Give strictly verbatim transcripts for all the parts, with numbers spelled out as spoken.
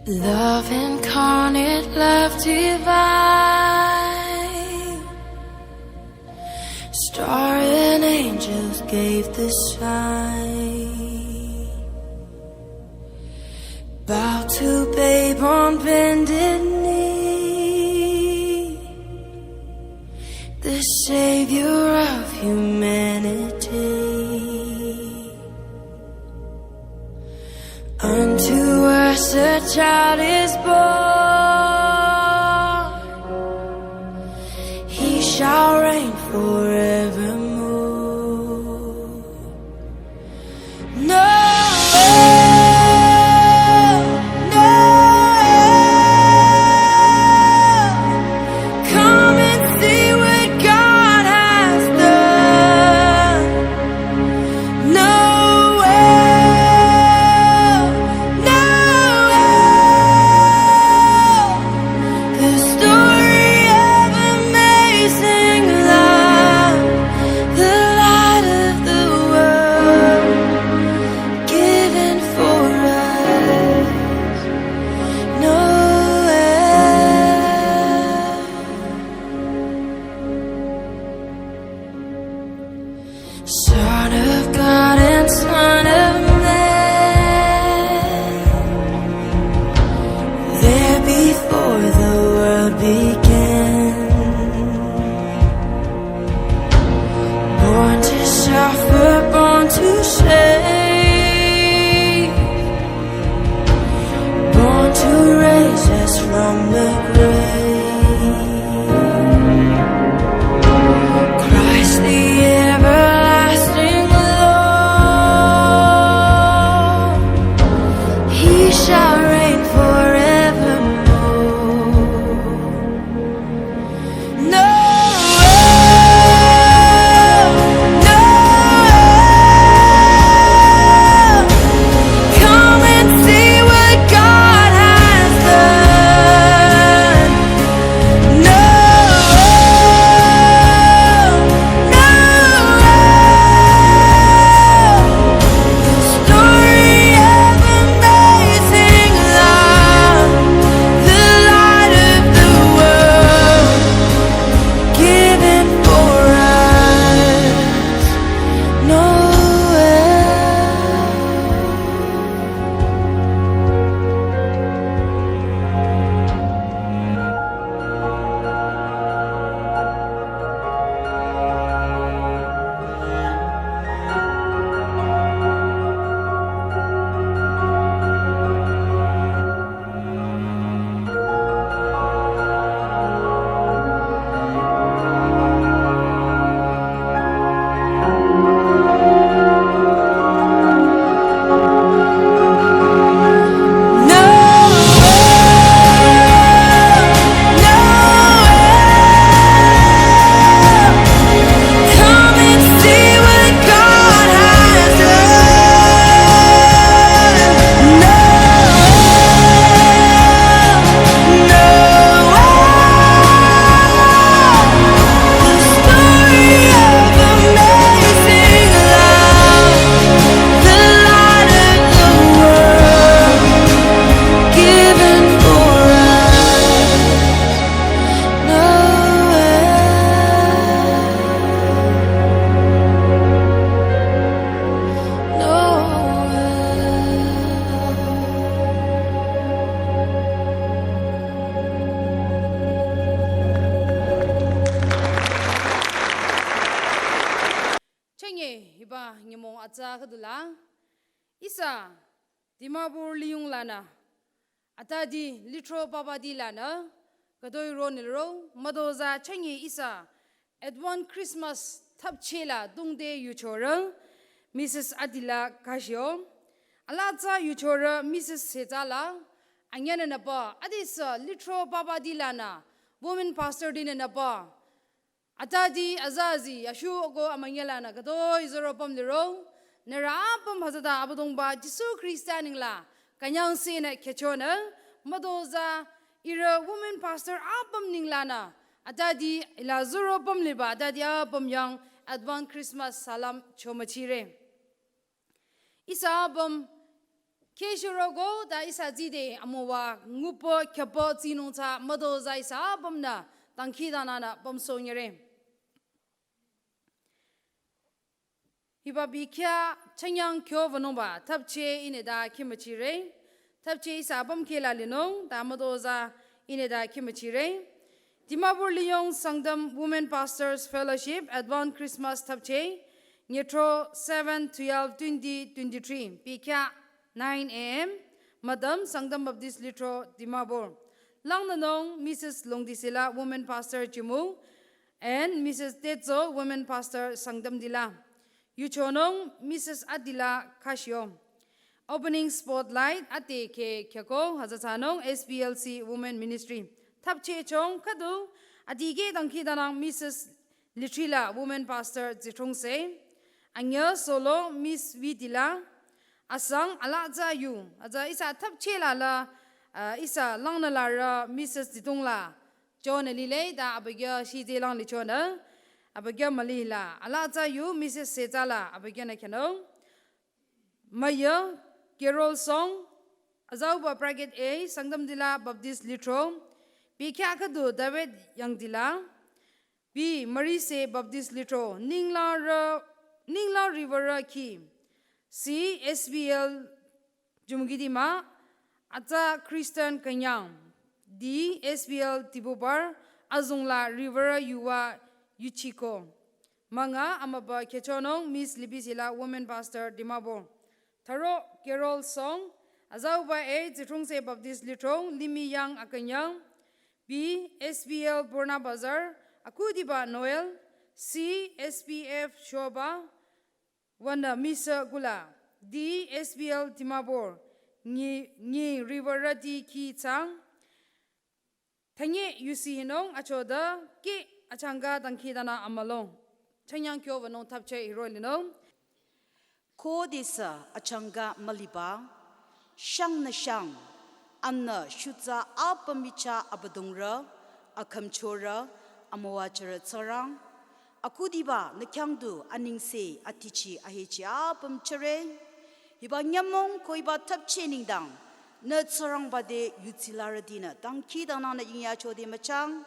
Love incarnate, love divine. Star and angels gave the sign. Bow to babe on bended knee, the savior of humanity. Unto us a child is born, he shall reign forevermore. No, no, come and see what God has done. No, no, the story of amazing love. Tsü khüdula, ihsa Dimapur liyung lanü, atadi lithro papadi lanü, khütoi ronirü, mütozah chünye ihsa Advance Christmas thapcheh la dungde yuchorü, Missus Adila Kashio. Alaa tsü yuchorü Missus Setsala, anyünü nüpü, adesü lithro papadi lanü, women pastor dinü nüpü. Atadi azazi, ashu ko amünyi lanü, khütoi zoro püm liro, nührü apüm hütsüta Abüdongba Jisu Khrista nengla, künyangsenü khyüchonü, mütozah ihrü women pastor apüm nenglanü, atadi ila zoro püm liba, atadi apüm yang Advance Christmas salam chomüchire. Ihsa apüm kheh shüroko ta ihsa zide amüwa ngupü khyapü tsinung tsü mütozah ihsa apümnü dangkhidangnangnü pümsohnyüre. Hiba bikhyah chünyang kyo wünungba thapcheh ihnü ta khimüchire. Thapcheh ihsa apüm kheh la linung ta mütozah ihnü ta khimüchire. Dimapur Liyong Sangtam Women Pastors Fellowship Advance Christmas thapcheh, nyitro seven twelve twenty twenty-three, bikhyah nine a.m., Madam, Sangtam Baptist Lithro, Dimapur. Langnünung Missus Longdisila, Women Pastor Chimu, and Missus Tetso, Women Pastor Sangtam Dila. Yuchonung Missus Adila Kashio. Opening spotlight ate ke khyako hütsü thsanung S P L C Women Ministry. Thapcheh chong khüdu adikeh dangkhidangnang Missus Litrila, Women Pastor Zithungse. Anyü solo Miss Vidila. Asang alaa tsü yu, atsa ihsa thapcheh la la, ah, ihsa langnü larü Missus Zithung la chonü lile ta abükyü shitse lang lichonü, abükyü mülila. Alaa tsü yu Missus Setsala, abükyünü khyünung. Müyü, Carol Song, azauba bracket A, Sangtam Dila Baptist Lithro, bikhyah khüdu David Yangdila, B Marise Baptist Lithro, ningla rü, ningla riwürü khi, C S B L Jumgidima, atsa Christian Künyang, D S B L Dibubar, azungla riwürü yuva yuchiko. Münga amübü khyüchonung Miss Libisila, Women Pastor Dimapur. Thüro Carol Song, azauba A Zithungse Baptist Lithro, Limih Yang Akünyang, B S B L Purna Bazar, akhudiba Noel, C S B F Shoba, wünü Miss Gula, D S B L Dimapur, nyi, nyi riwürüti khi tsang, thanye yusi hinung achoda ki achangka dangkhidangnang amülung. Chünyang kyo wünung thapcheh hiro linung. Khodesü achangka müliba, shangnü shang, anü shutsa apüm michah Abüdongrü, akhümchorü, amüwajürü Tsingrang, akhudiba nü khyang du anengse atichi ahechi apüm chüre. Hiba nyümong ko hiba thapcheh nengdang, nü Tsingrangba te yutsilarütinü dangkhidangnangnü yingyachode müchang.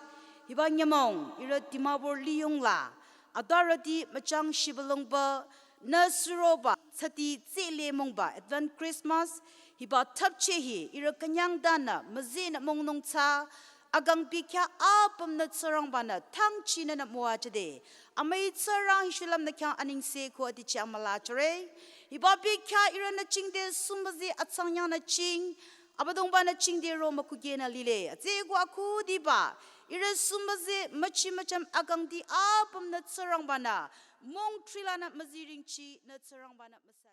Hiba nyümong ihrü Dimapur liyong la, atarüti müchang shibülungba, nü suroba, tsüti tsele mongba, Advance Christmas, hiba thapcheh hi, ihrü künyangdanü, müzenü mongnung tsü, akang bikhyah apümnü Tsingrangbanü, thangchinünü müwajüde. Amüi Tsingrang hi shulüm nü khyang anengse ko atichi amüla chüre. Hiba bikhyah ihrünü chingde sumbaze atsangyangnü ching, Abüdongbanü chingde ro mükhugenü lile. Atse ko akhudiba, ihrü sumbaze müchi mücham akangti apümnü Tsingrangbanü, mongthrilanü müziringchinü Tsingrangbanü müsa.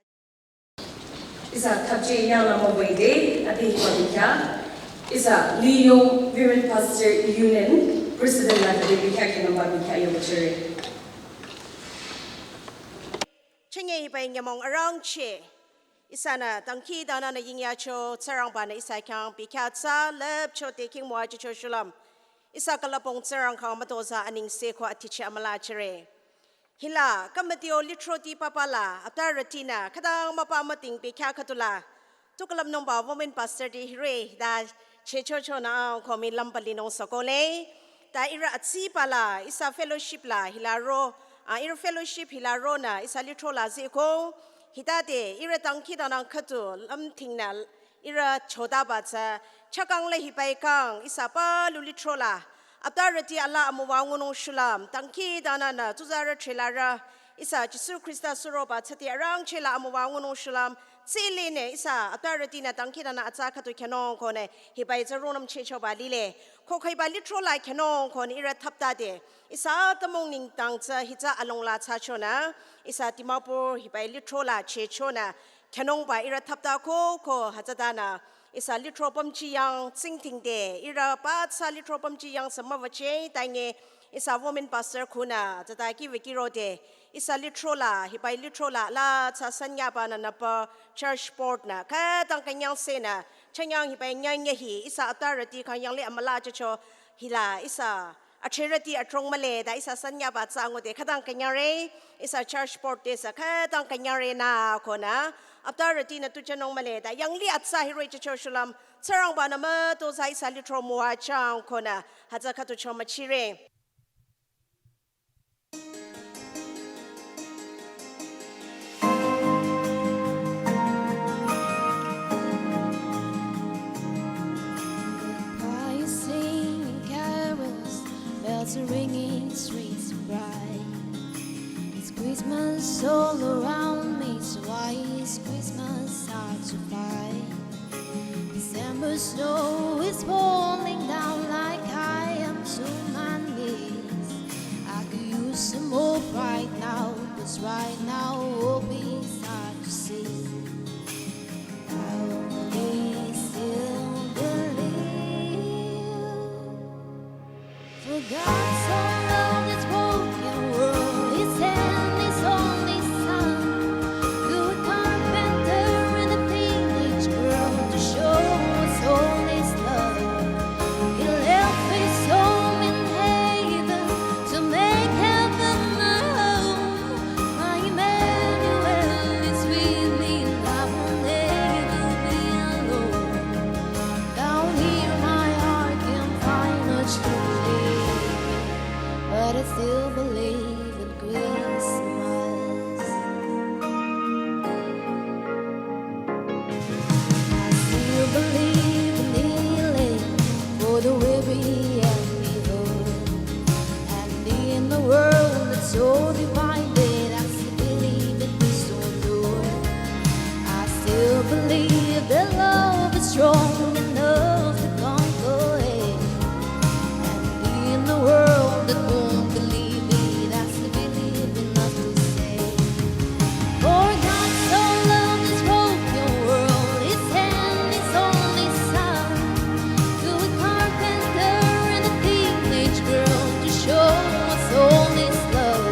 Ihsa thapcheh yangnü mübüide, ate hiba bikhyah. Ihsa Liyong Women Pastor Union President la ate bikhyah khinungba bikhyah yochire. Chünye hiba nyümong arangcheh. Ihsanü dangkhidangnangnü yingyacho Tsingrangbanü ihsa khyang bikhyah tsü lüpcho te khingmüwajücho shulüm. Ihsa külüpong Tsingrang khyang mütozah anengse ko atichi amüla chüre. Hila, kümütio lithroti papa la, atarütinü, khütang müpa müting bikhyah khüdula. Tu külüpnungba women pastor ti hire, ta chechochonü ang komi lümba linung sokole. Ta ihrü atsiba la, ihsa fellowship la, hila ro, ah, ihrü fellowship hila ronü, ihsa lithro la zeko. Hitade, ihrü dangkhidangnang khüdu, lümtingnü, ihrü chodaba tsü, chakang le hibai kang, ihsa palu lithro la. Atarüti alaa amüwa ngunung shulüm, dangkhidangnangnü, tsuzarü thrilarü, Ihsa Jisu Khrista suroba tsüti arangcheh la amüwa ngunung shulüm, tsülinü ihsa atarütinü dangkhidangnang atsa khüdu khyünung konü hiba itsü ronüm chehchoba lile. Khokha hiba lithro la khyünung konü ihrü thaptade, ihsa atümung nengdang tsü hitsü alongla thsachonü, ihsa Dimapur hiba lithro la chehchonü khyünungba ihrü thaptako ko hütsütanü ihsa lithro pümji yang tsingdhingde, ihrü pathsa lithro pümji yang sü müwücheh, tange ihsa women pastor khunü tsüta kiwü kirode, ihsa lithro la, hiba lithro la, la tsü sanyaba nü nüpü church board nü khütang künyangsehnü, chünyang hiba nyangye hi ihsa atarüti khyang yanglih amüla jücho hila ihsa acherüti adrong mühle ta ihsa sanyaba tsü angude khütang künyangre, ihsa church board te sü khütang künyangre nü konü, atarütinü tu jünung mühle ta yanglih atsa hiroh-i jücho shulüm, Tsingrangba-nü mütozah ihsa lithro müwajüng konü, hütsü khüdu cho müchire. Choirs singing carols, bells are ringing, streets are bright. It's Christmas all around me, so why is Christmas hard to find? December snow is falling down like I am to my knees. I could use some hope right now, 'cause right now hope is hard to see. I only still believe. For God so loved this broken world, He sent His only Son, to a carpenter and a teenage girl, to show us all His love. He left His home in heaven to make heaven my home. My Emmanuel is with me, and I will never be alone. Down here my heart can find much to believe, but I still believe in Christmas. I still believe in healing for the weary and the whole. And in a world that's so divided, I still believe in peace on earth. I still believe that love is strong enough to conquer hate. And in a world that won't believe it, I still believe enough to say, for God so loved this broken world, He sent His only Son, to a carpenter and a teenage girl, to show us all His love.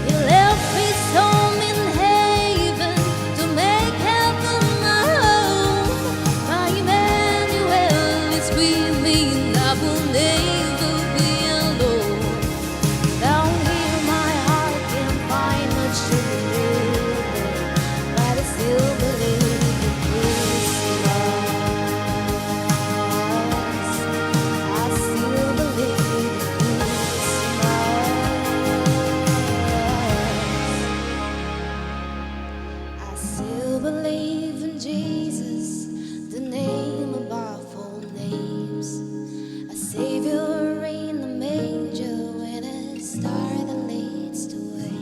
He left His home in heaven to make heaven my home. My Emmanuel is with me, and I will never be alone. Down here my heart can find much to believe in, but I still believe in Christmas. I still believe in Christmas. I still believe in Jesus, the name above all names. A Savior in the manger when a star that leads the way.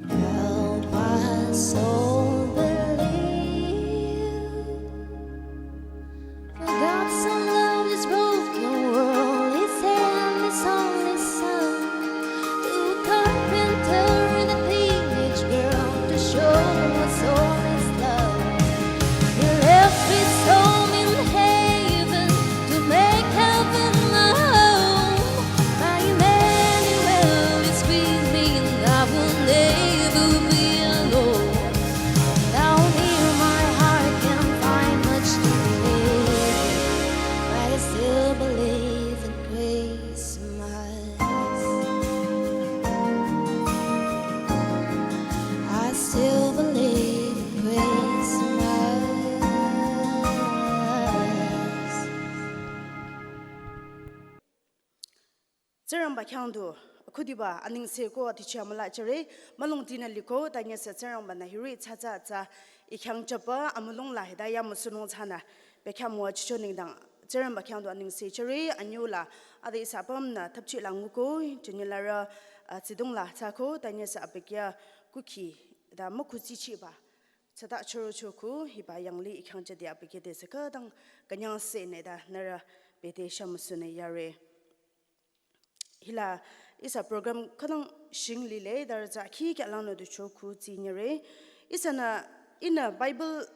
Help my soul believe. For God so loved this broken world, He sent His only Son, to a carpenter and a teenage girl, to show us all His love. He left His home in heaven to make heaven my home. My Emmanuel is with me, and I will never be alone. Down here my heart can find much to believe in, but I still believe in Christmas. I still believe in Christmas. Tsingrangba khyang du, akhudiba anengse ko atichi amüla jüre, mülungtinü liko, tanyesü Tsingrangba-nü hiri tsatsa tsa, I khyang jüba amülung la hita yamüsunung tsünü, bekhyah müwa chicho nengdang, Tsingrangba khyang du anengse jüre, anyüh la, ade ihsa apümnü thapchi la nguko, jünirü, Atsidong la tsako tanyesü abükyü kukhi ta mükutsichiba. Tsüta chürocho ku hiba yanglih I khyang chadi abükyü te sü khütang künyang sü ne ta nührü bete shemüsünü yare. Hila ihsa program khütang shing lile, ta rüza khi kya langnü du cho ku tsinyere. Ihsanü ihnü Bible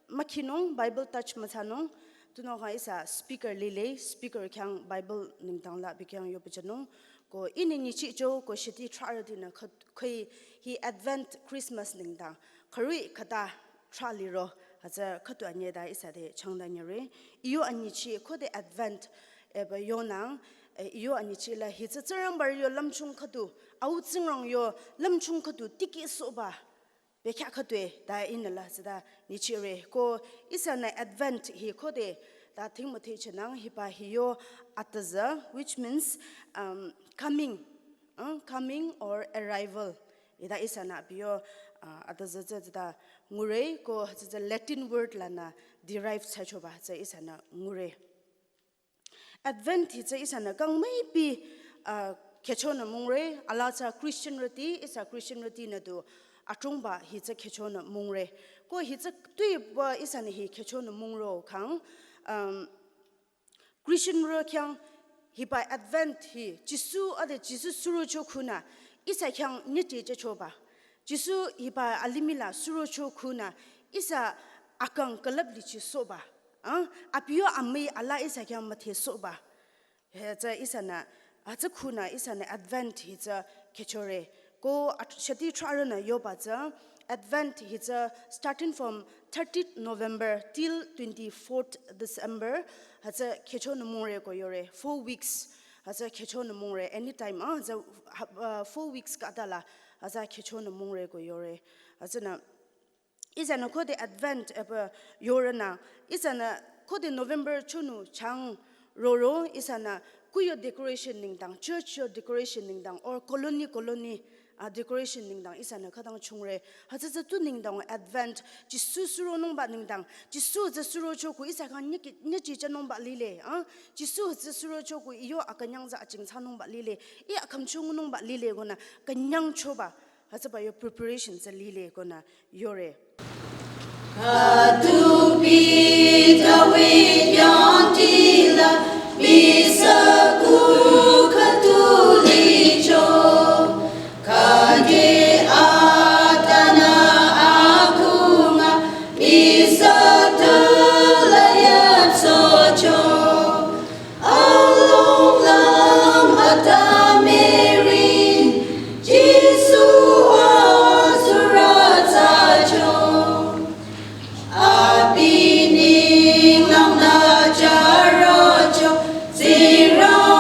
mükhinung, Bible touch müthsanung. Tunüo ha ihsa speaker lile, speaker khyang Bible nengdang la abükyü khyang yohpüjünung. Ko ihnü nyichicho ko shiti thrarütinü khü-, khüi hi Advent Christmas nengdang khürü khüta thrah liro, hütsü khütu anyüh ta ihsa te changdanyere. Iyo anyichi khode Advent epü yonang, eh, iyo anyichi la hi tsü Tsingrangba yo lümchung khütu, Au Tsingrang yo lümchung khütu tikehsohba bekhyah khütoi ta ihnü la tsüta nyichire. Ko ihsanü Advent hi khode ta thing müthechenang hiba hi yo atüzü, which means, um, coming, uh, coming or arrival. Ita ihsanü abi yo, uh, atüzü tsü tsüta ngure, ko tsü tsü Latin word lanü derive thsachoba tsü ihsanü ngure. Advent hi tsü ihsanü kang müipi, uh, khechonü mungre, ala tsü Christianrüti, ihsa Christianrütinü du achungba hi tsü khechonü mungre. Ko hi tsü tuiba ihsanü hi khechonü mungro khang, um, Christianrü khyang hiba Advent hi Jisu ade Jisu surocho khunü ihsa khyang nyiti jechoba. Jisu hiba alimih la surocho khunü ihsa akang külüp lichisohba. Ah, abi yo amüi ala ihsa khyang müthesohba. Hütsü ihsanü, hütsü khunü ihsanü Advent hi tsü khechore. Ko at-, shiti thrarünü yoba tsü Advent hi tsü starting from thirtieth November till twenty-fourth December, hütsü khechonü mungre ko yore, four weeks. Hütsü khechonü mungre, anytime, ah, hütsü, ha-, uh, four weeks khüta la, hütsü khechonü mungre ko yore. Hütsünü, ihsanü khode Advent epü yorünü, ihsanü khode November chonu chang roro, ihsanü kuyo decoration nengdang, church yo decoration nengdang, or colony, colony, ah, decoration nengdang, ihsanü khütang chungre. Hütsü tsü tu nengdang Advent, Jisu suronungba nengdang, Jisu tsü surocho ku ihsa khyang nyiki, nyichichanungba lile, ah, Jisu tsü surocho ku iyo akünyang tsü achingthsanungba lile, i akhümchungnungba lile konü, künyangchoba, hütsüba yo preparation tsü lile konü, yore. Khüdu Peter wi yangtila misa ku khüdu licho. Khüde atanü akhunga misa tula yatsocho. Along lam ata Mary, Jisu wa suratsacho. Abi ninglang na jarocho, Tsingrang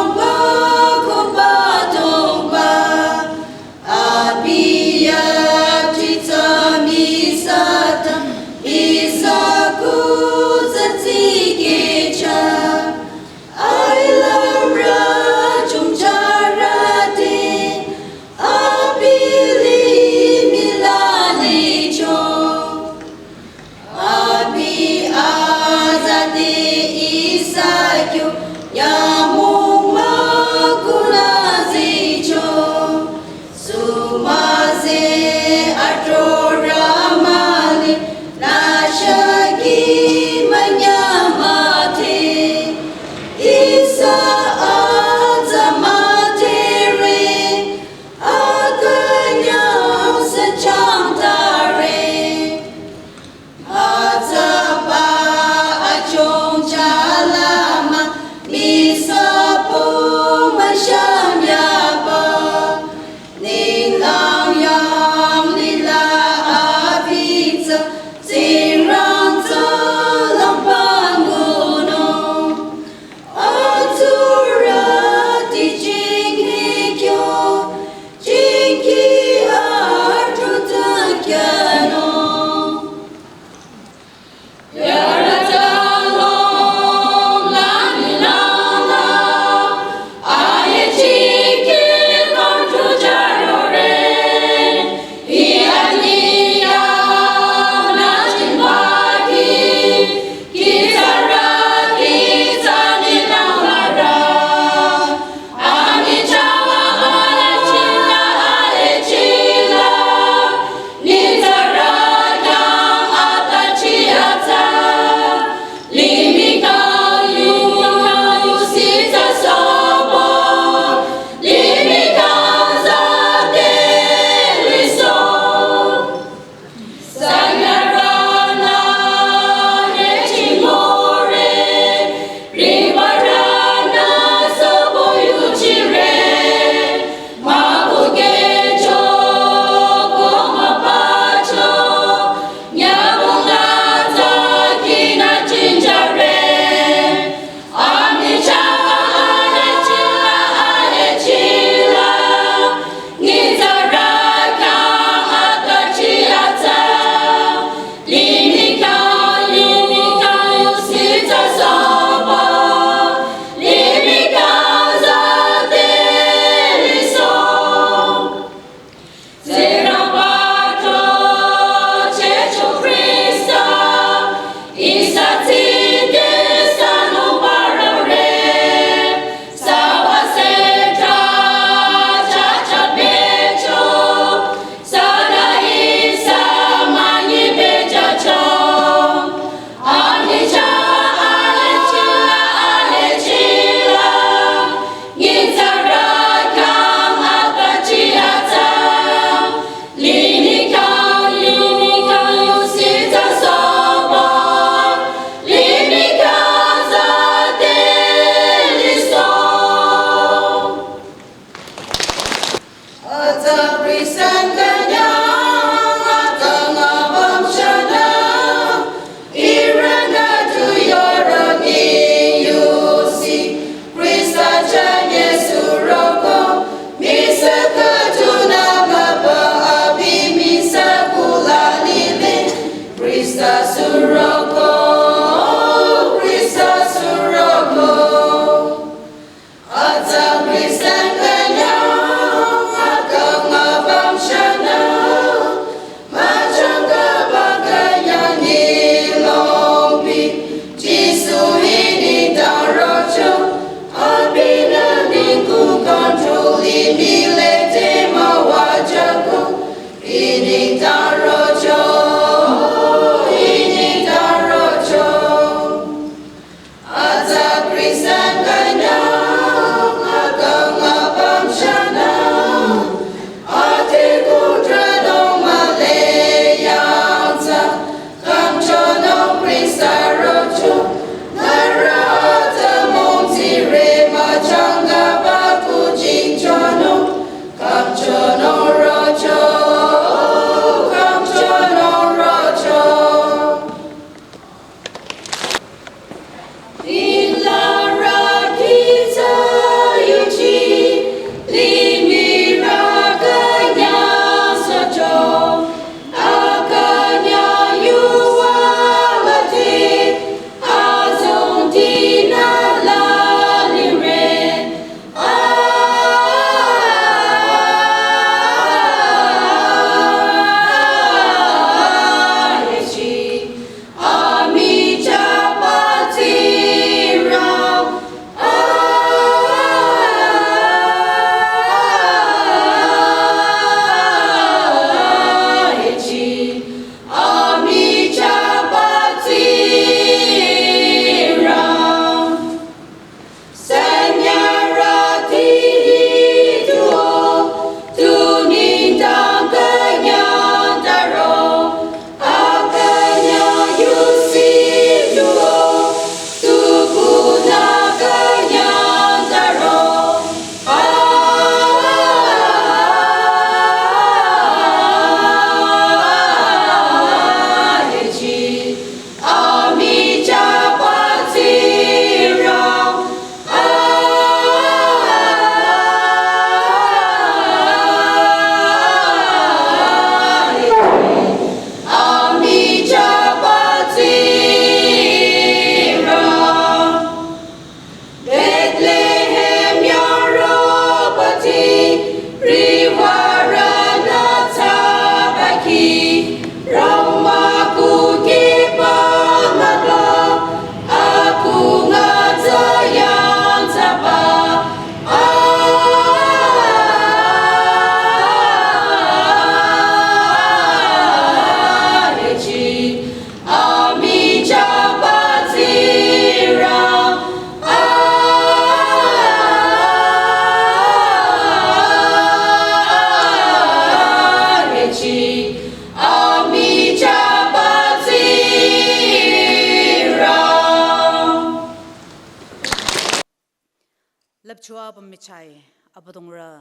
Lüpcho apüm michah-i, Abüdongrü,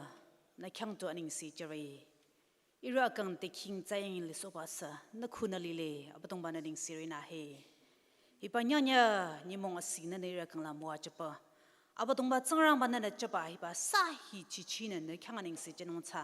nü khyang tu anengse jüre. Ihrü akang te khing tsayang lisohba sü, nü khunü lile, Abüdongba nü nengsere nü he. Hiba nyanya nyümong asi nünü ihrü akang la müwajüba. Abüdongba Tsingrangba nünü jüba hiba sa hi chichi nünü khyang anengse jünung tsü.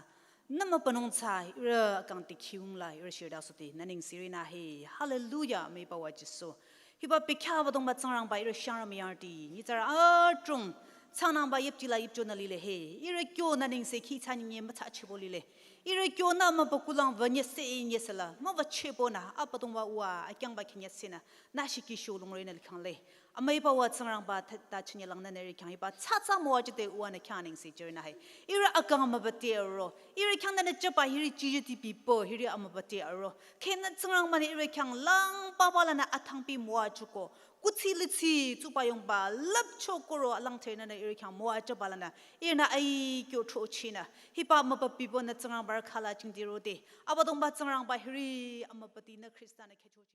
Nü mübünung tsü ihrü akang te khiung la ihrü shirda sote nü nengsere nü he. Hallelujah, müiba wa Jisu. Hiba bekhyah Abüdongba Tsingrangba ihrü shangrü müyangti. Nyitsarü adrong tsangnangba yüpji la yüpcho nü lile he. Ihrü kyo nü nengse khi tsa nyinye mütsa chibo lile. Ihrü kyo nü mübükuh lang wünye se inye sela. Mübü chibo nü Abüdongba uwa akyangba khenye se nü. Nü shiki sho lungre nü likhang le. Amüiba wa Tsingrangba ta, ta chinye lang nünü ihrü khyang hiba tsa tsa müwajüde uwa nü khyang nengse jüre nü he. Ihrü akang mübüte aro. Ihrü khyang nünü jüba hiri jijiti bibo hiri amübüte aro. Khenü Tsingrangba nü ihrü khyang lang papa lanü athangpi müwajüko. Kuthsi lithsi tsuba yongba lüpcho koro alang threnü nü ihrü khyang müwajüba lanü. Ihrünü ai kyo throcheh nü. Hiba mübü bibo nü Tsingrangba rü khala jingdi rode. Abüdongba Tsingrangba hiri amübüti nü Khrista nü khecho.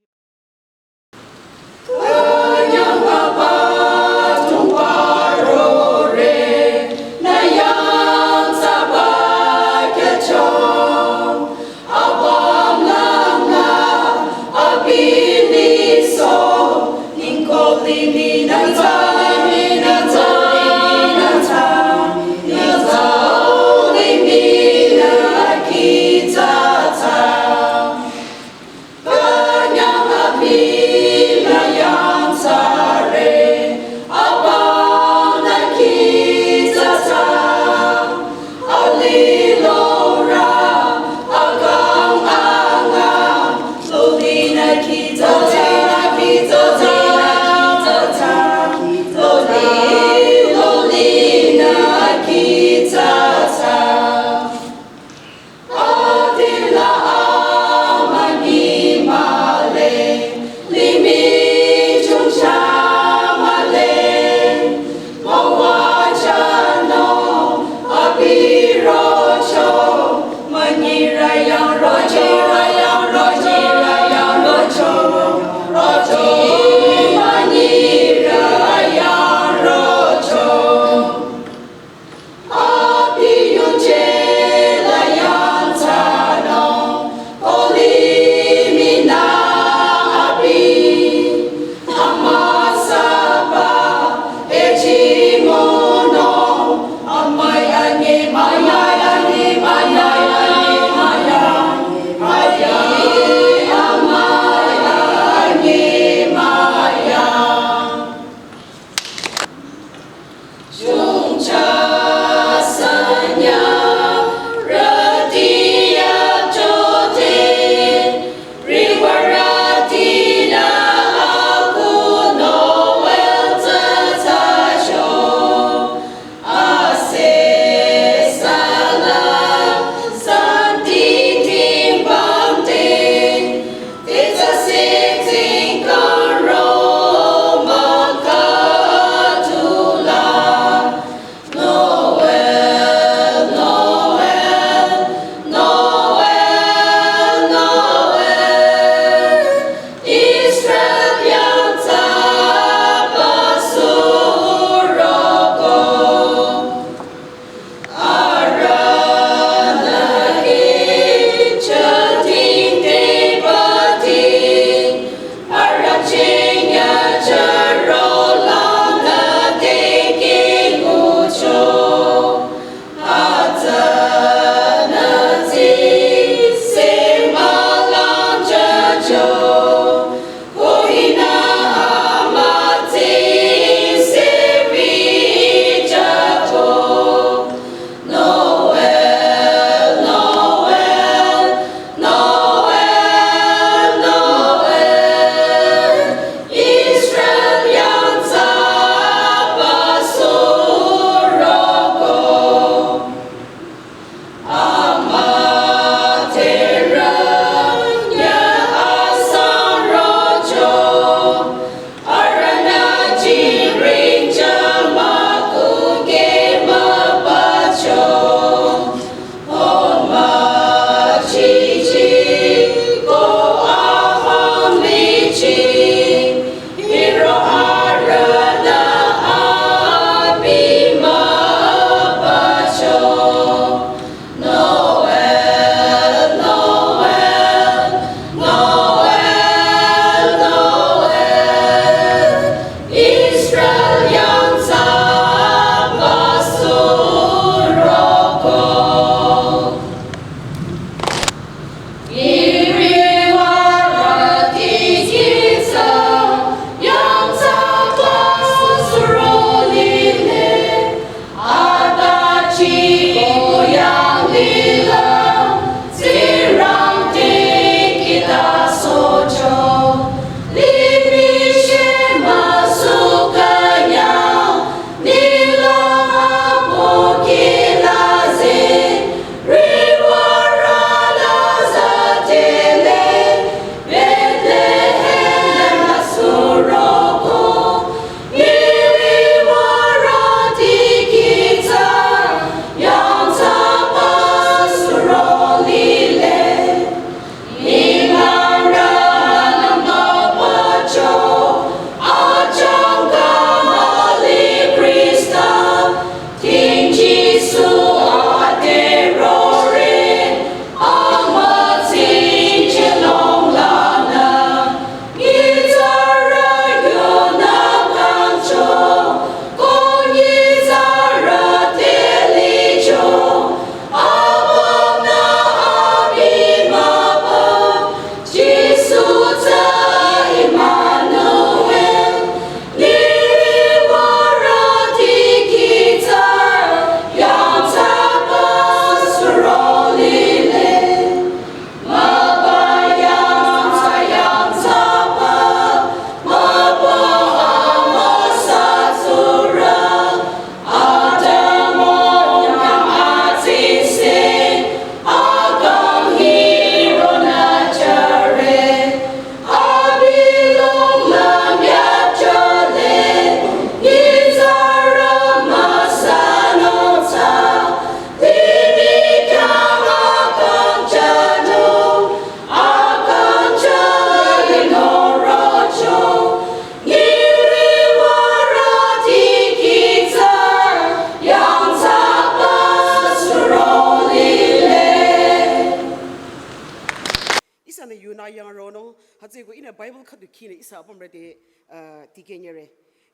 Ihsanü yunü yangronung, hütsüeko ihnü Bible khüdu khinü ihsa apümrü te, uh, dikehnyüre.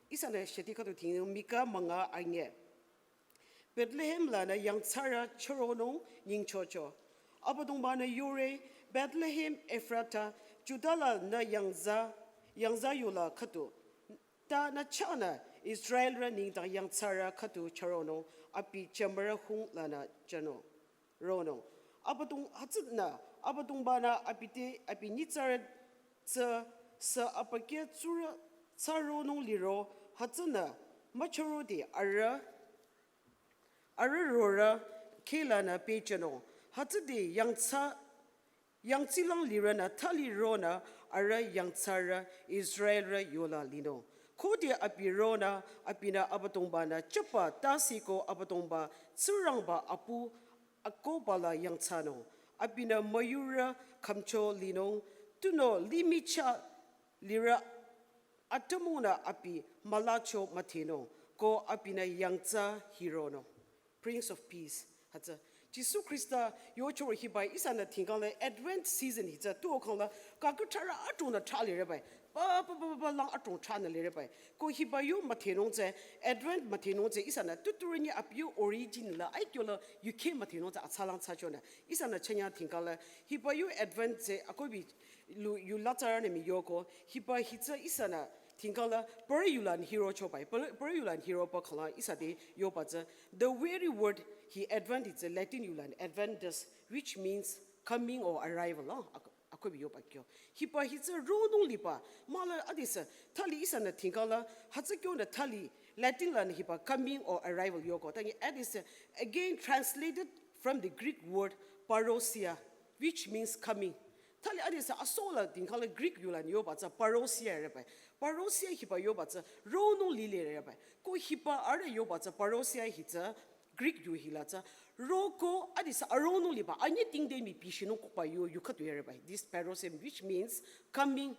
Ihsanü sheti khüdu dhingnung Mika münga anyüh. Bethlehem lanü yangthsarü chüronung nyingchocho. Abüdongba-nü yore, Bethlehem Efrata, Juda lanü yangza, yangza yola khüdu. Ta nü chahnü Israelrü nengdang yangthsarü khüdu chüronung, abi jümürü hung lanü jünung. Ronung. Abüdong hütsünü, Abüdongba-nü abi te, abi nyitsarü tsü, sü abükyü tsurü thsaronung liro, hütsünü, müchürode arüh, arüh rorüh, kheh lanü pehjünung. Hütsüde yangthsa, yangthsilang lirünü thali ronü arüh yangthsarü Israelrü yola linung. Khode abi ronü, abinü Abüdongba-nü jüba tase ko Abüdongba Tsingrangba apu akohba la yangthsanung. Abinü müyurü khümcho linung, tunüo limih chah lirü atümungnü abi mülacho müdhenung, ko abinü yangthsa hironung. Prince of Peace, hütsü. Jisu Khrista yocho hiba ihsanü thingkang la Advent season hitsü tuo khang la kakütharü adrongnü thra lire bai. Ba, ba, ba, ba, ba, lang adrong thranü lire bai. Ko hiba yo müdhenung tsü, Advent müdhenung tsü ihsanü tuturünyi abi yo origin la, aikyo la yukheh müdhenung tsü atsalang thsachonü. Ihsanü chanya thingkang la, hiba yo Advent tsü akohbi lu, yu latsarünü mii yoko, hiba hitsü ihsanü thingkang la, pürü yulan hirocho bai, pürü, pürü yulan hiroba khang la ihsa te yoba tsü, the very word hi Advent hitsü Latin yulan Adventus, which means coming or arrival, ah, ak-, akohbi yoba kyo. Hiba hitsü ronung liba, mahla adesü, thali ihsanü thingkang la, hütsü kyonü thali, Latin lanü hiba coming or arrival yoko. Tangi adesü, again translated from the Greek word parousia, which means coming. Thali adesü asola thingkang la Greek yulan yoba tsü parousia re bai. Parousia hiba yoba tsü ronung lile re bai. Ko hiba arüh yoba tsü parousia hitsü Greek yu hila tsü roko adesü aronung liba anyi tingde mii pishinung koba yo yu khüdu re bai. This parousia, which means coming,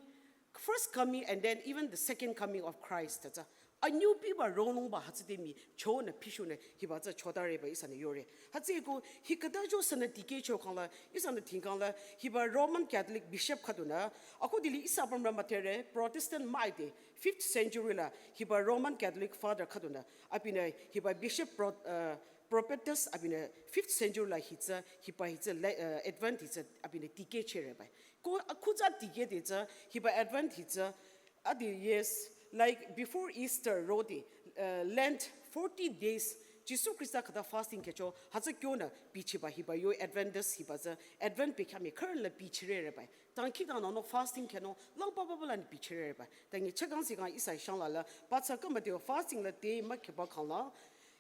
first coming and then even the second coming of Christ tsü. Anyüpiba ronungba hütsüde mii chonü pishunü hiba tsü chota re bai ihsanü yore. Hütsüeko hi khüta jo sünü dikehcho khang la, ihsanü thingkang la, hiba Roman Catholic bishop khüdunü, akohdili ihsa apümrü müdhere Protestant mah-i de, fifth century la, hiba Roman Catholic father khüdunü, abinü hiba bishop pro-, uh, Propetus abinü fifth century la hitsü, hiba hitsü le-, uh, Advent hitsü, abinü dikehchehre bai. Ko, uh, khüta dikehde tsü, hiba Advent hitsü, adi, yes, like before Easter rode, uh, Lent forty days Jisu Khrista khüta fasting khyücho, hütsü kyonü bichiba hiba yo Adventist hiba tsü, Advent bekhyah mii khürü la bichirereba. Dangkhidangnangnung fasting khyünung, langpapa bala ni bichirereba. Tangi chakang sikang ihsa shangla la, batsa kamba deo fasting la te makhiba khangla,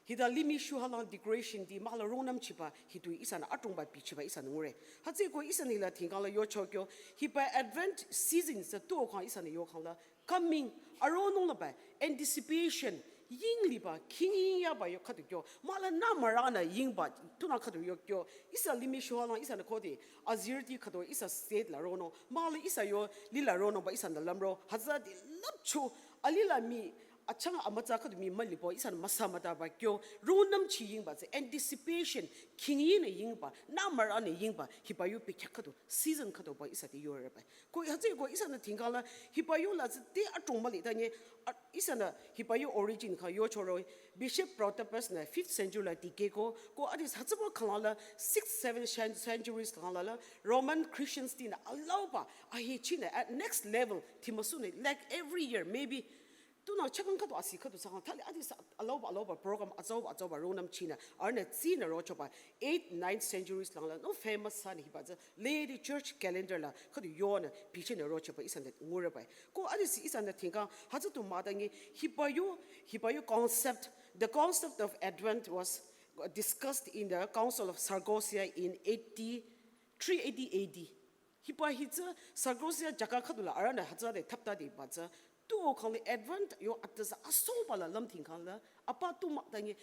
hita limih shuhalang decoration ti mahla rongnümchiba, hitu ihsanü adrongba bichiba ihsanü ngure. Hütsüeko ihsanü hila thingkang la yocho kyo, hiba Advent season tsü tuo khang ihsanü yo khangla, coming, aronung la ba, anticipation, yingliba, khing yingyaba yo khüdu kyo, mahla nü müranü yingba, tunü khüdu yo kyo, ihsa limih shuhalang ihsanü khode, azirüti khüdu ihsa state la ronung, mahla ihsa yo lila ronungba ihsanü lümro, hütsüti lüpcho, alila mii, achang amütsa khüdu mii mülibo, ihsanü müsa mütaba kyo, rongnümchi yingba tsü, anticipation, khing yinü yingba, nü müranü yingba, hiba yo bekhyah khüdu, season khüduba ihsa te yoreba. Ko hütsüeko ihsanü thingkang la hiba yo la tsü te adrong müli tangi, a-, ihsanü hiba yo origin kha yochoro, Bishop Protapas nü fifth century la dikehko, ko adis hütsüba khangla la sixth, seventh cen-, centuries khangla la Roman Christians tinü alauba, ahichinü at next level, timüsunü, like every year, maybe, tunü chakang khüdu asi khüdu sangkang thali adis alauba, alauba program atsauba, atsauba rongnümchinü, arühnü tsinü rochoba, eighth, ninth centuries langla, no famous thsanü hiba tsü, Lady Church Calendar la, khüdu yonü, bichinü rochoba ihsanü ngureba. Ko adis ihsanü thingkang, hütsü tu mütangi, hiba yo, hiba yo concept, the concept of Advent was discussed in the Council of Saragossa in eighty, three eighty A D. Hiba hi tsü Saragossa jaga khüdu la arühnü hütsüde thaptade ba tsü, tuo khangli Advent yo atsa asoba la lümthing khangla, apa tu mütangi,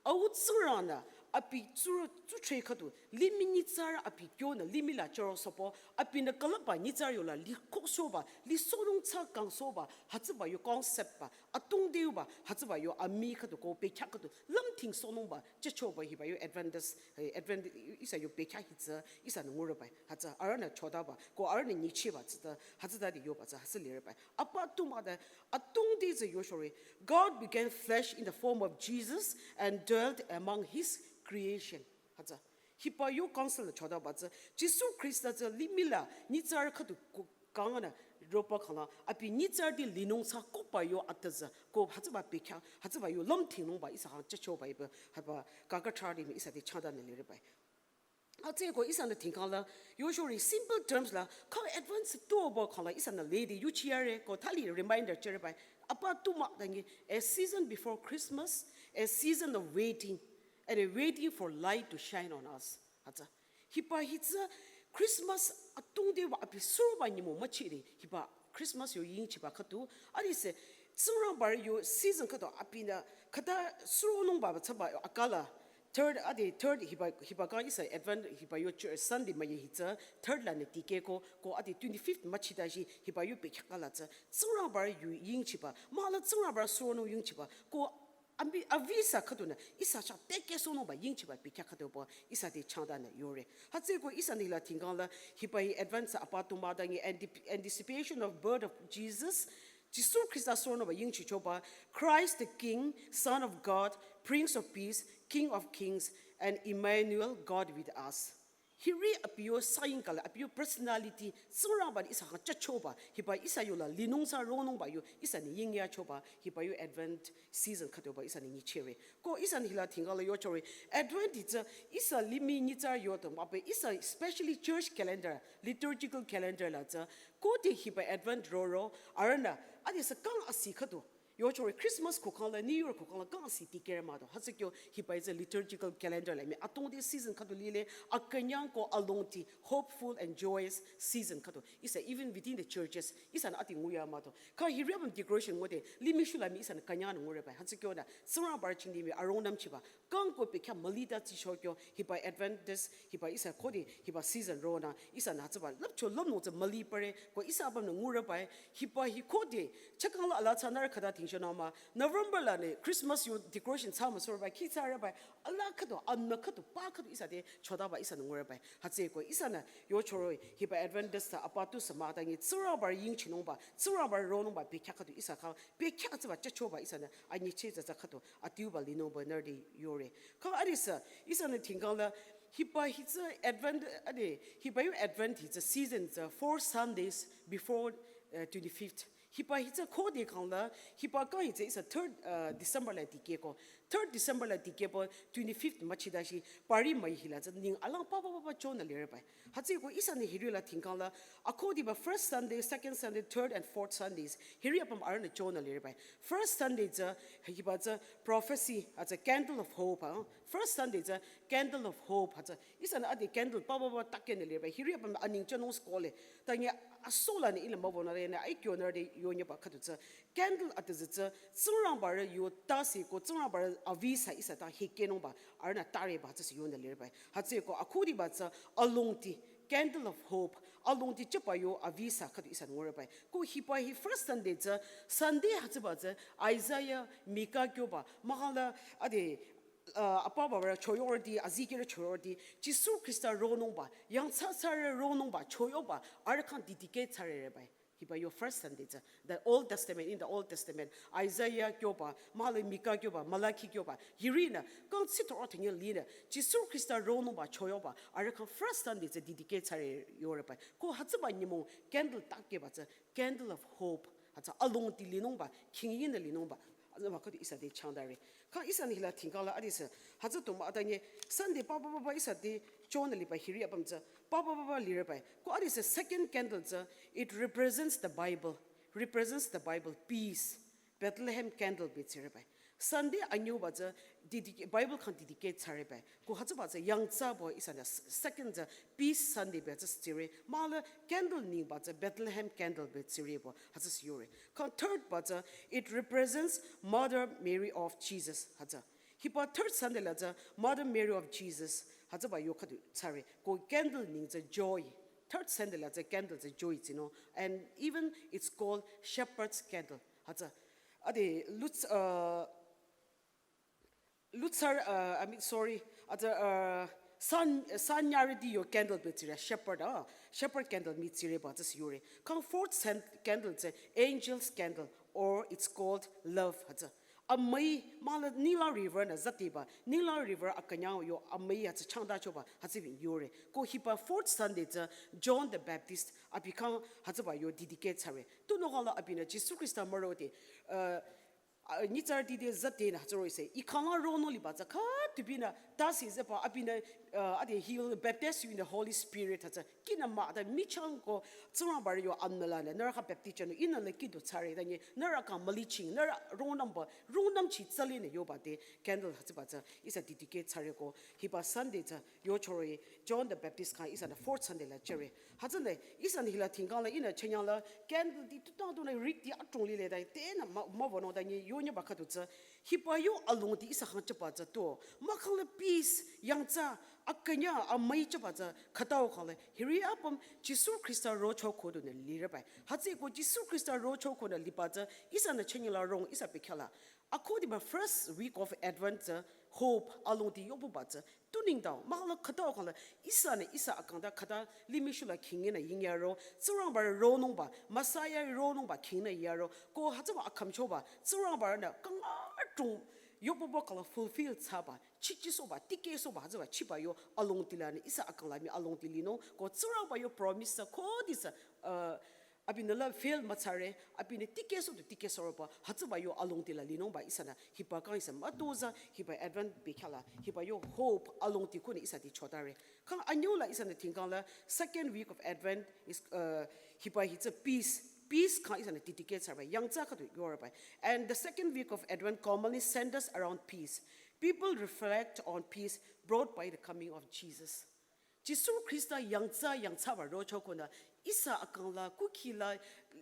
au Tsingrangnü, abi tsuro tsuthre khüdu, limih nyitsarü abi kyonü, limih la chüro sopo, abinü külüpba nyitsarü yo la likhosoba, lisohnung tsü kangsoba, hütsüba yo concept ba, atungdeuba, hütsüba yo amii khüdu ko bekhyah khüdu, lümthing sohnungba, chehchoba hiba yo Adventist, eh, Advent, ihsa yo bekhyah hi tsü, ihsanü ngureba, hütsü, arühnü chodaba, ko arühnü nyichehba, tsüta, hütsütade yoba tsü, hütsü lireba. Apa tu müta, atungde tsü yoshore, God became flesh in the form of Jesus and dwelt among his creation. Hütsü, hiba yo council la chodaba tsü, Jisu Khrista tsü limih la, nyitsarü khüdu ko-, kangnü roba khangla, abi nyitsarüti linung tsü koba yo atsa, ko hütsüba bekhyah, hütsüba yo lümthingnungba ihsa khang chehchoba iba, hiba kaka thali mii ihsa te changdanü lireba. Hütsüeko ihsanü thingkang la, yoshore simple terms la, kha Advent tuoba khangla ihsanü lede yuchiyare, ko thali reminder chireba, apa tu mütangi, a season before Christmas, a season of waiting, and a waiting for light to shine on us. Hütsü. Hiba hi tsü Christmas atungdeuba abi suroba nyümong müchire, hiba Christmas yo yingchiba khüdu, adise Tsingrangbarü yo season khüdu abinü khüta suronungba tsüba akala, third, ade third hiba, hiba kang ihsa Advent hiba yo church Sunday müye hi tsü, third lanü dikehko, ko ade twenty-fifth müchita shi hiba yo bekhyah kala tsü, Tsingrangbarü yo yingchiba, mahla Tsingrangbarü suronung yingchiba, ko abi, avisa khüdunü, ihsa chah tekehsohnungba yingchiba bekhyah khüduba, ihsa te changdanü yore. Hütsüeko ihsanü hila thingkang la, hiba hi Advent tsü apa tu mütangi, antip-, anticipation of birth of Jesus, Jisu Khrista suronungba yingchichoba, Christ the King, Son of God, Prince of Peace, King of Kings, and Emmanuel, God with us. Hiri abi yo saying kala, abi yo personality, Tsingrangba ihsa khang chehchoba, hiba ihsa yo la linung tsü ronungba yo, ihsanü yingyachoba, hiba yo Advent season khüduba ihsanü nyichehre. Ko ihsanü hila thingkang la yochore, Advent hi tsü ihsa limih nyitsarü yo tong, abe ihsa specially church calendar, liturgical calendar la tsü, khode hiba Advent roro, arühnü, adise kang asi khüdu, yochore Christmas ko khangla, New Year ko khangla, kang asi dikehre mah do. Hütsü kyo hiba hi tsü liturgical calendar la mii atungde season khüdu lile, akünyang ko alongdi, hopeful and joyous season khüdu. Ihsa even within the churches, ihsanü ati nguya mah do. Kha hiri apüm decoration ngode, limih shula mii ihsanü künyangnü ngureba. Hütsü kyonü, Tsingrangbarü chingdi mii arongnümchiba, kang ko bekhyah mülita tsicho kyo, hiba Adventist, hiba ihsa khode, hiba season ronü, ihsanü hütsüba lüpcho lümnung tsü mülipare, ko ihsa apümnü ngureba, hiba hi khode, chakang la ala tsü nührü khüta thingchonü mah, November lanü Christmas yo decoration tsü müsoroba, khi tsüreba, ala khüdu, anü khüdu, pa khüdu ihsa te chodaba ihsanü ngureba. Hütsüeko ihsanü yochoro, hiba Adventist tsü apa tu sü mütangi, Tsingrangbarü yingchinungba, Tsingrangbarü ronungba bekhyah khüdu ihsa khang, bekhyah tsüba chehchoba ihsanü, anyicheh tsü tsü khüdu, adiuba linungba nührü te yore. Kha adise, ihsanü thingkang la, hiba hi tsü Advent, ade, hiba yo Advent hi tsü season tsü four Sundays before, uh, twenty-fifth. Hiba hi tsü khode khangla, hiba kang hi tsü ihsa third, uh, December la dikehko. Third December la dikehba twenty-fifth müchidashi pari mai hila tsü ning alang papa papa chonü lireba. Hütsüeko ihsanü hiri la thingkang la, akhudiba first Sunday, second Sunday, third and fourth Sundays, hiri apüm arühnü chonü lireba. First Sunday tsü, hiba tsü prophecy, hütsü candle of hope, ha. First Sunday tsü candle of hope, hütsü ihsanü ade candle papa papa takenü lireba. Hiri apüm aning chanung skole. Tangi asolanü ila mabonare ne ai kyonare de yonyeba khüdu tsü. Candle atüzü tsü, Tsingrangbarü yo tase ko Tsingrangbarü avisa ihsa ta hekenungba, arühnü tareba tsü si yonü lireba. Hütsüeko akhudiba tsü alongdi, candle of hope, alongdi cheba yo avisa khüdu ihsanü ngoreba. Ko hiba hi first Sunday tsü, Sunday hütsüba tsü, Isaiah, Mika kyoba, mahala ade, uh, apa babara choyordi, azikere choyordi, Jisu Krista ronungba, yangthsa thsare ronungba, choyoba, arüh khyang dedicate thsarereba. Hiba yo first Sunday tsü. The Old Testament, in the Old Testament, Isaiah kyoba, mahala Mika kyoba, Malachi kyoba, hirinü, kang sitoro thenye linü, Jisu Krista ronungba choyoba, arüh khyang first Sunday tsü dedicate thsare yoreba. Ko hütsüba nyümong candle takeba tsü, candle of hope, hütsü alongdi linungba, khingyinü linungba, hütsüba khüdu ihsa te changdare. Kha ihsanü hila thingkang la adisü, hütsü tuma atanye, Sunday papa papa ihsa te chonü liba hiri apüm tsü, papa papa lireba. Ko adisü second candle tsü, it represents the Bible, represents the Bible, peace, Bethlehem candle betsireba. Sunday anyüba tsü, dedica-, Bible khyang dedicate thsareba. Ko hütsüba tsü yangthsabo ihsanü s-, second tsü, peace Sunday betsire, mahala candle ningba tsü, Bethlehem candle betsirebo, hütsü si yore. Kha third ba tsü, it represents Mother Mary of Jesus, hütsü. Hiba third Sunday la tsü Mother Mary of Jesus, hütsüba yo khüdu thsare. Ko candle ning tsü joy. Third Sunday la tsü candle tsü joy tsinung. And even it's called shepherd's candle. Hütsü. Ade, Lutz, uh, Lutzer, uh, I mean, sorry, ade, uh, san, san nyari di yo candle betsire, shepherd, ah, shepherd candle mitsireba tsü si yore. Kang fourth sen-, candle tsü angel's candle, or it's called love, hütsü. Amüi, mahala Nile River nü zateba, Nile River akünyang yo amüi hütsü changdachoba, hütsübing yore. Ko hiba fourth Sunday tsü John the Baptist, abi khyang hütsüba yo dedicate thsare. Tunüo khala abinü Jisu Krista mürode, uh, a, nyitsarüti te zatenü hütsü roh-ise, I khyang la ronung liba tsü khütobinü tase zeba abinü, uh, ade he will baptize you in the Holy Spirit hütsü. Kinü mah ta michang ko Tsingrangbarü yo amnü lanü, nührü khyang baptize thsanung, ihnü la kidu thsare, tanyi, nührü khyang müliching, nührü rongnümba, rongnümchi thsalenü yoba te, candle hütsüba tsü, ihsa dedicate thsare ko, hiba Sunday tsü, yochore, John the Baptist khyang ihsanü fourth Sunday la jüre. Hütsünü, ihsanü hila thingkang la, ihnü chenyang la, candle ti tutang tunü rik ti atong lile ta, tenü mah, mah wünung tanyi, yonyeba khüdu tsü, hiba yo alongdi ihsa khyang jüba tsü to. Mahkhang la peace, yangthsa, akünyang, amüi jüba tsü, khütao khala, hiri apüm, Jisu Krista rocho khodunü lireba. Hütsüeko Jisu Krista rocho khonü liba tsü, ihsanü chenyang la rong, ihsa bekhyah la. Akhudiba first week of Advent tsü, hope, alongdi yobuba tsü, tu nengdang, mahkhang la khütao khala, ihsanü ihsa akang ta khüta limih shula khingyinü yingyaro, Tsingrangbarü ronungba, Messiah ronungba khingnü yaro, ko hütsüba akhümchoba, Tsingrangbarünü kang adrong yobuba khala fulfill thsaba, chichisohba, tikehsohba, hütsüba chiba yo alongdi lanü ihsa akang la mii alongdi linung, ko Tsingrangba yo promise tsü khodesü, uh, abinü la fail müthsare, abinü tikehsoh tu tikehsohroba, hütsüba yo alongdi la linungba ihsanü, hiba kang ihsa mütozah, hiba Advent bekhyah la, hiba yo hope alongdi khunü ihsa te chotare. Kang anyüla ihsanü thingkang la, second week of Advent is, uh, hiba hi tsü peace, peace khyang ihsanü dedicate thsareba, yangthsa khüdu yoreba. And the second week of Advent commonly centers around peace. People reflect on peace brought by the coming of Jesus. Jisu Krista yangthsa, yangthsaba rocho khonü, ihsa akang la, kukhi la,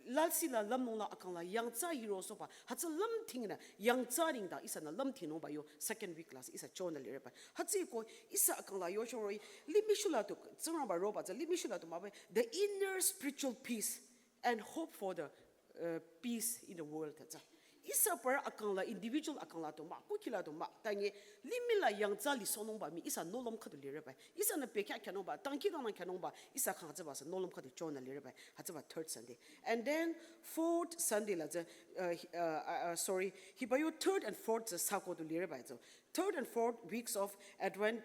lalsi la, lümnung la akang la, yangthsa hirosohba, hütsü lümthingnü, yangthsa nengdang ihsanü lümthingnungba yo, second week la, ihsa chonü lireba. Hütsüeko, ihsa akang la yochoro, limih shula tu, Tsingrangba roba tsü, limih shula tu mahba, the inner spiritual peace and hope for the, uh, peace in the world, tsü. Ihsa parü akang la, individual akang la tu mah, kukhi la tu mah, tanyi, limih la yangthsa lisohnungba mii ihsa nohlüm khüdu lireba. Ihsanü bekhyah khyünungba, dangkhidangnang khyünungba, ihsa khyang hütsüba sü nohlüm khüdu chonü lireba. Hütsüba third Sunday. And then fourth Sunday la tsü, uh, hi-, uh, uh, uh, sorry, hiba yo third and fourth tsü sako tu lireba tsü. Third and fourth weeks of Advent,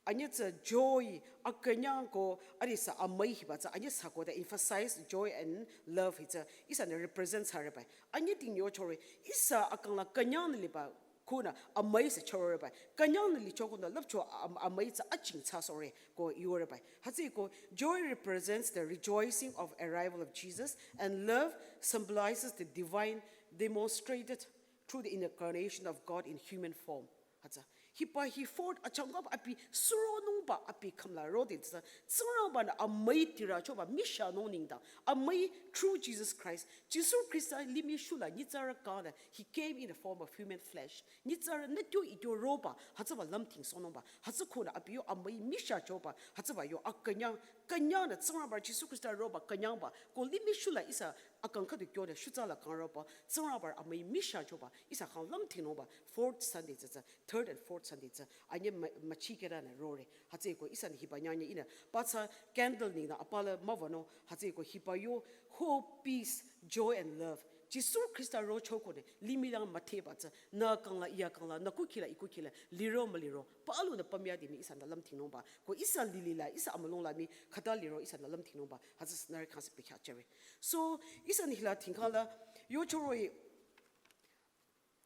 anyü tsü joy, akünyang ko, adesü amüi hiba tsü, anyü sako ta emphasize joy and love hi tsü, ihsanü represent thsareba. Anyüding yochore, ihsa akang la künyangnü liba, Konü amüi sü chorore bai. Künyangnü licho konü lüpcho am-, amüi tsü aching thsasohre ko yore bai. Hütsüeko, joy represents the rejoicing of arrival of Jesus, and love symbolizes the divine demonstrated through the incarnation of God in human form. Hütsü. Hiba hi fourth achangkaba abi suronungba abi khümla rode tsü. Tsingrangbanü amüi tirachoba mishanung nengdang. Amüi through Jesus Christ. Jisu Khrista limih shula nyitsarü kangnü. He came in the form of human flesh. Nyitsarü nü kyo ikyo roba. Hütsüba lümthingsohnungba. Hütsü konü abi yo amüi mishachoba. Hütsüba yo akünyang. Künyangnü Tsingrangba Jisu Khrista roba künyangba. Ko limih shula ihsa akang khüdu kyonü shutsa la kang roba. Tsingrangba amüi mishachoba. Ihsa khyang lümthingnungba. Fourth Sunday tsü tsü. Third and fourth Sunday tsü, anyemü-, müchikedanü rore. Hütsüeko ihsanü hiba nyangnyü ihnü. Patsa candle nengdang apala müwünung. Hütsüeko hiba yo hope, peace, joy and love. Jisu Khrista rocho konü limih lang müdheba tsü. Nü kangla, iya kangla, nü kukhila, i kukhila. Liro müliro. Palunü pümyade mii ihsanü lümthingnungba. Ko ihsa lilila, ihsa amülungla mii khüta liro ihsanü lümthingnungba. Hütsü sünüre khyang sü bekhyah chere. So, ihsanü hila thingkhala, yochoroh-i,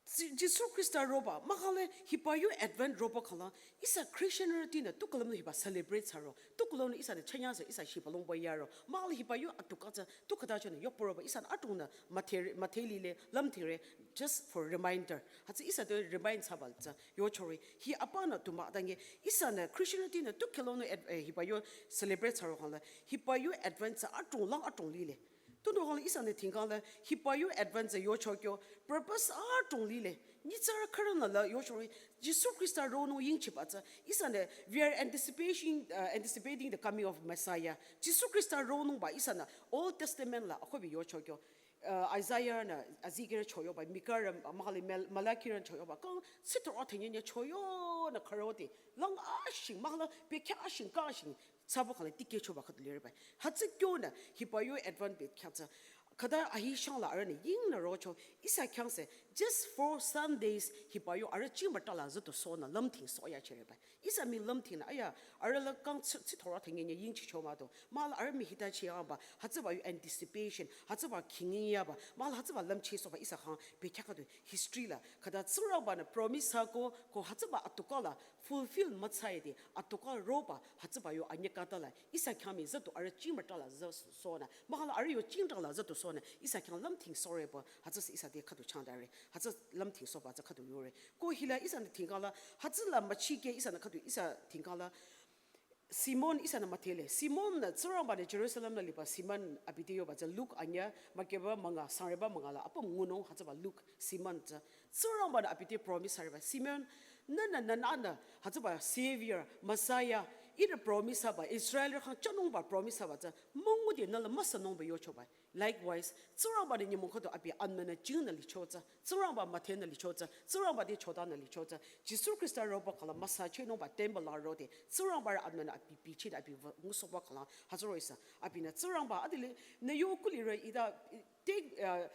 Ji-, Jisu Khrista roba, mahkhang le hiba yo Advent roba khangla, ihsa Christianrütinü tu külümnü hiba celebrate thsaro, tu külümnü ihsanü chanyasa ihsa shiba longba yaro, mahkhang le hiba yo atuka tsü, tu khüta chonü yoporoba, ihsanü atungnü müdhe-, müdhe lile, lümthingre, just for reminder. Hütsü ihsa tu remind thsaba tsü, yochoroh-i, hi apanü tu mah dange, ihsanü Christianrütinü tu külümnü ad-, eh, hiba yo celebrate thsaro khangla, hiba yo Advent tsü atung lang atung lile. Tunüo khangla ihsanü thingkhala, hiba yo Advent tsü yocho kyo, purpose atung lile. Nyitsarü khürünü la yochoroh-i, Jisu Khrista ronung yingchiba tsü, ihsanü, we are anticipation, uh, anticipating the coming of Messiah. Jisu Khrista ronungba ihsanü, Old Testament la, akobi yocho kyo. Uh, Isaiah nü, Ezekiel choyoba, Micah rü, mahkhang le Mal-, Malachi rü choyoba, kang sitro athenyenye choyonü khürode, lang ashing, mahkhang le bekhyah ashing, kang ashing, Sabo khale tikehchoba khüdu lireba. Hütsü kyonü, hiba yo Advent bekhyah tsü. Khüta ahi shangla arühnü yingnü rocho, ihsa khyang sü, just four Sundays, hiba yo arüh chingmütala zütosohnü lümthingsoh yachereba. Ihsa mii lümthingnü, aya, arüh la kang tsi-, tsithorü thengenye yingchicho mah do. Mahkhang le arüh mii hita chiyaba, hütsüba yo anticipation, hütsüba khinging yaba, mahkhang le hütsüba lümchehsohba ihsa khyang bekhyah khüdu history la. Khüta Tsingrangbanü promise thsako, ko hütsüba atuka la, fulfill müthsaide, atuka roba, hütsüba yo anyekatala, ihsa khyang mii züto arüh chingmütala züsohnü, mahkhang le arüh yo chingtala zütosohnü, ihsa khyang lümthingsohreba, hütsü ihsa te khüdu changdare, hütsü lümthingsohba tsü khüdu yore. Ko hila ihsanü thingkhala, hütsüla müchikeh ihsanü khüdu ihsa thingkhala, Simon ihsanü müdhele. Simon nü Tsingrangbanü Jerusalem la liba Simon abi te yoba tsü Luke anyüh, mükyeba münga, sangreba münga la, apüm ngunung hütsüba Luke, Simon tsü. Tsingrangbanü abi te promise thsareba. Simon, nünü, nünü, nünü, hütsüba Savior, Messiah, ihnü promise thsaba, Israelrü khyang chanungba promise thsaba tsü, müngude nü la müsünungba yochoba. Likewise, Tsingrangbanü nyümong khüdu abi anmünü jingnü licho tsü, Tsingrangba müdhenü licho tsü, Tsingrangba te chotanü licho tsü, Jisu Khrista roba khangla müsachehnungba temple la rode, Tsingrangbarü anmünü abi bichinü abi wü-, ngusohba khangla, hütsüroh-i sü, abinü Tsingrangba adile, nü yo kulirü ita, te, uh,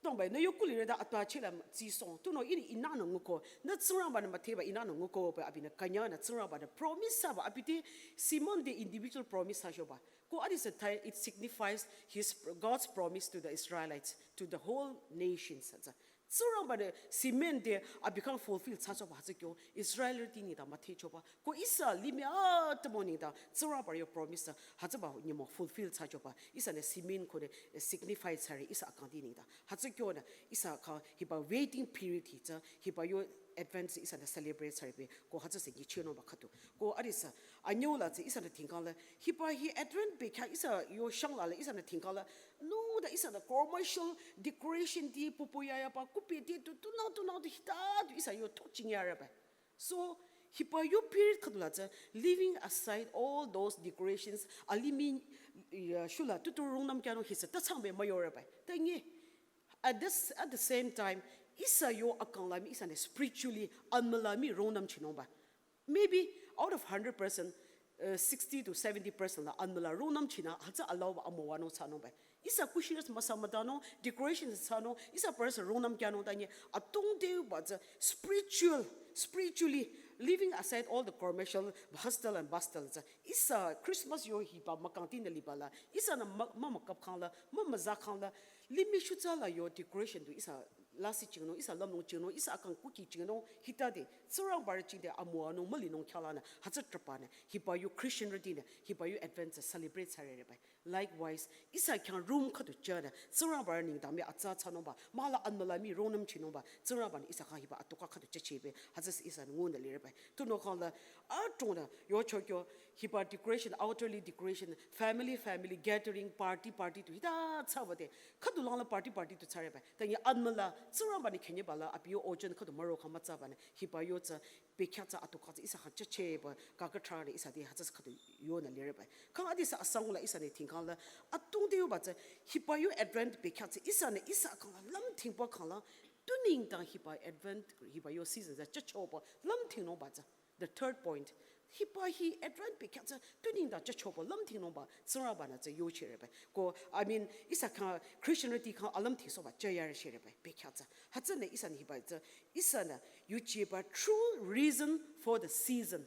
tongba, nü yo kulirü ta atwa chila tsisong, tunüo ihnü inanü nguko, nü Tsingrangbanü müdheba inanü nguko ba abinü künyangnü Tsingrangbanü promise thsaba, abi te Simon te individual promise thsachoba. Ko adisü thai, it signifies his, God's promise to the Israelites, to the whole nations. Tsü, Tsingrangbanü Simon te abi khyang fulfill thsachoba hütsü kyo, Israelrüti nengdang müdhechoba. Ko ihsa limih atümung nengdang, Tsingrangba yo promise, hütsüba nyümong fulfill thsachoba. Ihsanü Simon konü signify thsare ihsa akangti nengdang. Hütsü kyonü, ihsa khyang hiba waiting period hi tsü, hiba yo Advent ihsanü celebrate thsarebe, ko hütsü sü nyichehnungba khüdu. Ko adisü, anyüla tsü ihsanü thingkhala, hiba hi Advent bekhyah ihsa yo shangla la ihsanü thingkhala, nüda ihsanü commercial decoration ti pupu yayaba, kupi ti tu, tunang tunang tu hita tu ihsa yo thokching yareba. So, hiba yo period khüdula tsü, leaving aside all those decorations, alimih, uh, shula tutu rungnüm kyanung hi sü, ta changbe müyoreba. Ta nge, At this, at the same time, ihsa yo akang la mii ihsanü spiritually anmüla mii rungnüm chinungba. Maybe out of hundred percent, uh, sixty to seventy percent la anmüla rungnüm china, hütsü alaoba amüwanung thsanungba. Ihsa kushirüs müsa mütanung, decoration thsanung, ihsa parüs rungnüm kyanung ta nge, atungdeba tsü spiritual, spiritually, leaving aside all the commercial hustle and bustle tsü, ihsa Christmas yo hiba mükangtinü liba la, ihsanü mü, mümükap khang la, mümüza khang la, limih shutsa la yo decoration tu ihsa lasih chingnung, ihsa lümnung chingnung, ihsa akang kuki chingnung, hitade, Tsingrangbarü chingde amüwanung mülinung khyülanü, hütsü trahpanü, hiba yo Christianrütinü, hiba yo Advent tsü celebrate thsarereba. Likewise, ihsa khyang room khüdu chanü, Tsingrangbarü nengdang mii atsa thsanungba, mahla anmüla mii ronüm chinungba, Tsingrangbanü ihsa khyang hiba atoka khüdu chachebe, hütsüsü ihsanü ngunü lereba. Tunüo khangla, adrongnü, yocho kyo, hiba decoration, outwardly decoration, family, family gathering, party, party tu hita thsabade, khüdu langla party, party tu thsareba. Tangi anmüla, Tsingrangbanü khenyebala, abi yo ojon khüdu müro khang mütsabanü, hiba yo tsü, bekhyah tsü atoka tsü ihsa khyang chacheba, kaka thrarünü ihsa di hütsüsü khüdu yonü lereba. Khang adisü asangla ihsanü thingkhangla, atungde yoba tsü, hiba yo Advent bekhyah tsü ihsanü ihsa khangla, lümthingba khangla, tu nengdang hiba Advent, hiba yo season tsü chachoba, lümthingnungba tsü. The third point, hiba hi Advent bekhyah tsü tu nengdang chachoba lümthingnungba Tsingrangbanü tsü yochereba. Ko, I mean, ihsa khyang Christianrüti khyang alümthingsohba chayarü shereba bekhyah tsü. Hütsünü ihsanü hiba tsü, ihsanü yujeba true reason for the season.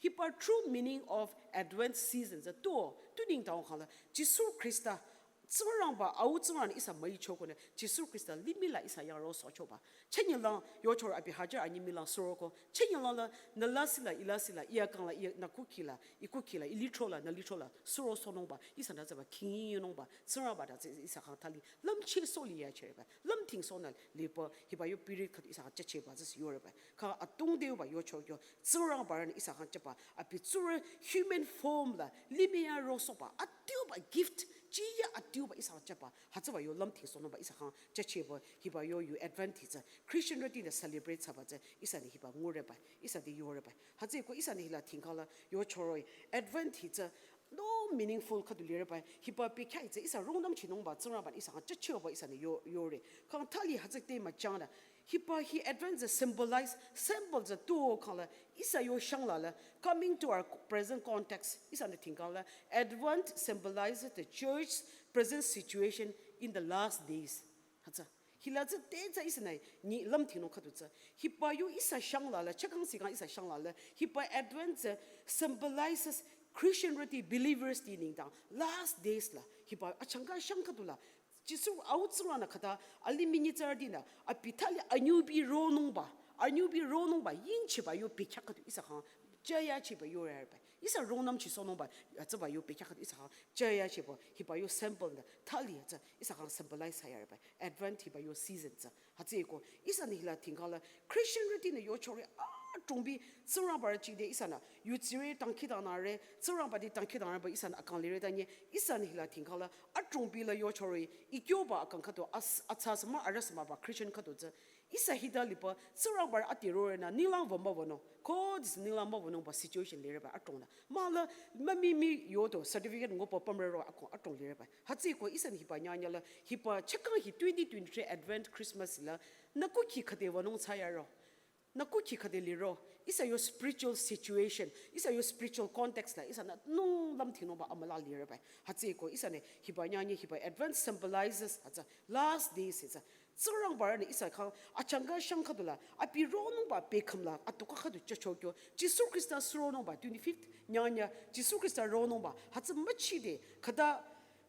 Hiba true meaning of Advent season tsü tu, tu nengdang khangla, Jisu Khrista, Tsingrangba, au Tsingrang ihsa müichokonü, Jisu Khrista limih la ihsa yang rosohchoba. Chenyelang, yochorü abi hajar anyimilang suroko. Chenyelang la, nü lasih la, i lasih la, i akang la, i nü kuki la, i kuki la, i lithro la, nü lithro la, surosohnungba, ihsanü tsüba, kingyingnungba, Tsingrangbanü tsü ihsa khyang thali, lümchehsoh liyachereba, lümthingsohnü liba, hiba yo period khüdu ihsa khyang chacheba, tsüsü yoreba. Kha atungde yoba yocho kyo, Tsingrangbarünü ihsa khyang chaba, abi tsurü human form la, limih yang rosohba, adiuba gift, chiya adiuba ihsa khyang chaba, hütsüba yo lümthingsohnungba ihsa khyang chacheba, hiba yo yo Advent hi tsü, Christianrütinü celebrate thsaba tsü, ihsanü hiba ngureba, ihsa di yoreba. Hütsüeko ihsanü hila thingkhangla, yochorü, Advent hi tsü, no meaningful khüdu lereba, hiba bekhyah hi tsü, ihsa rongnüm chinungba, Tsingrangbanü ihsa khyang chacheba, ihsanü yo, yore. Khang thali hütsü te müchangnü, hiba hi Advent tsü symbolize, symbol tsü tu khangla, ihsa yo shangla la, coming to our present context, ihsanü thingkhangla, Advent symbolizes the church's present situation in the last days. Hütsü. Hila tsü te tsü ihsanü nyi lümthingnung khüdu tsü. Hiba yo ihsa shangla la, chakang sikang ihsa shangla la, hiba Advent tsü symbolizes Christianrüti, believersrüti nengdang last days la, hiba achangka shang khüdu la, Jisu au Tsingrang nü khüta, alimih nyitsarütinü, abi thali anyübi ronungba, anyübi ronungba, yingchiba yo bekhyah khüdu ihsa khyang, chayacheba yoreba. Ihsa rongnüm chisohnungba, atsüba yo bekhyah khüdu ihsa khyang, chayacheba, hiba yo symbol nü, thali atsü, ihsa khyang symbolize thsayareba. Advent hiba yo season tsü. Hütsüeko, ihsanü hila thingkhangla, Christianrütinü yochorü, adrongbi, Tsingrangbarü chingde ihsanü, yutsire dangkhidangnangre, Tsingrangba di dangkhidangnangba ihsanü akang lire tanyi, ihsanü hila thingkhangla, adrongbi la yochorü, ikyoba akang khüdu as, atsasü mah, arüsü mahba Christian khüdu tsü. Ihsa hita liba, Tsingrangbarü ati rorünü, ninglang wü müwünung, khodesü ninglang müwünungba situation lireba adrongnü. Mahla, mümimi yoto, certificate ngoba pümrero akong adrong lireba. Hütsüeko ihsanü hiba nyanya la, hiba chakang hi twenty twenty-three Advent Christmas la, nü kuki khüde wünung thsayaro. Nü kuki khüde liro, ihsa yo spiritual situation, ihsa yo spiritual context la, ihsanü nung lümthingnungba amüla lireba. Hütsüeko, ihsanü hiba nyanya hiba Advent symbolizes, hütsü last days, hütsü. Tsingrangbarünü ihsa khyang, achangka shang khüdu la, abi ronungba bekhüm la, atoka khüdu chacho kyo, Jisu Khrista suronungba, twenty-fifth nyanya, Jisu Khrista ronungba, hütsü müchide, khüta,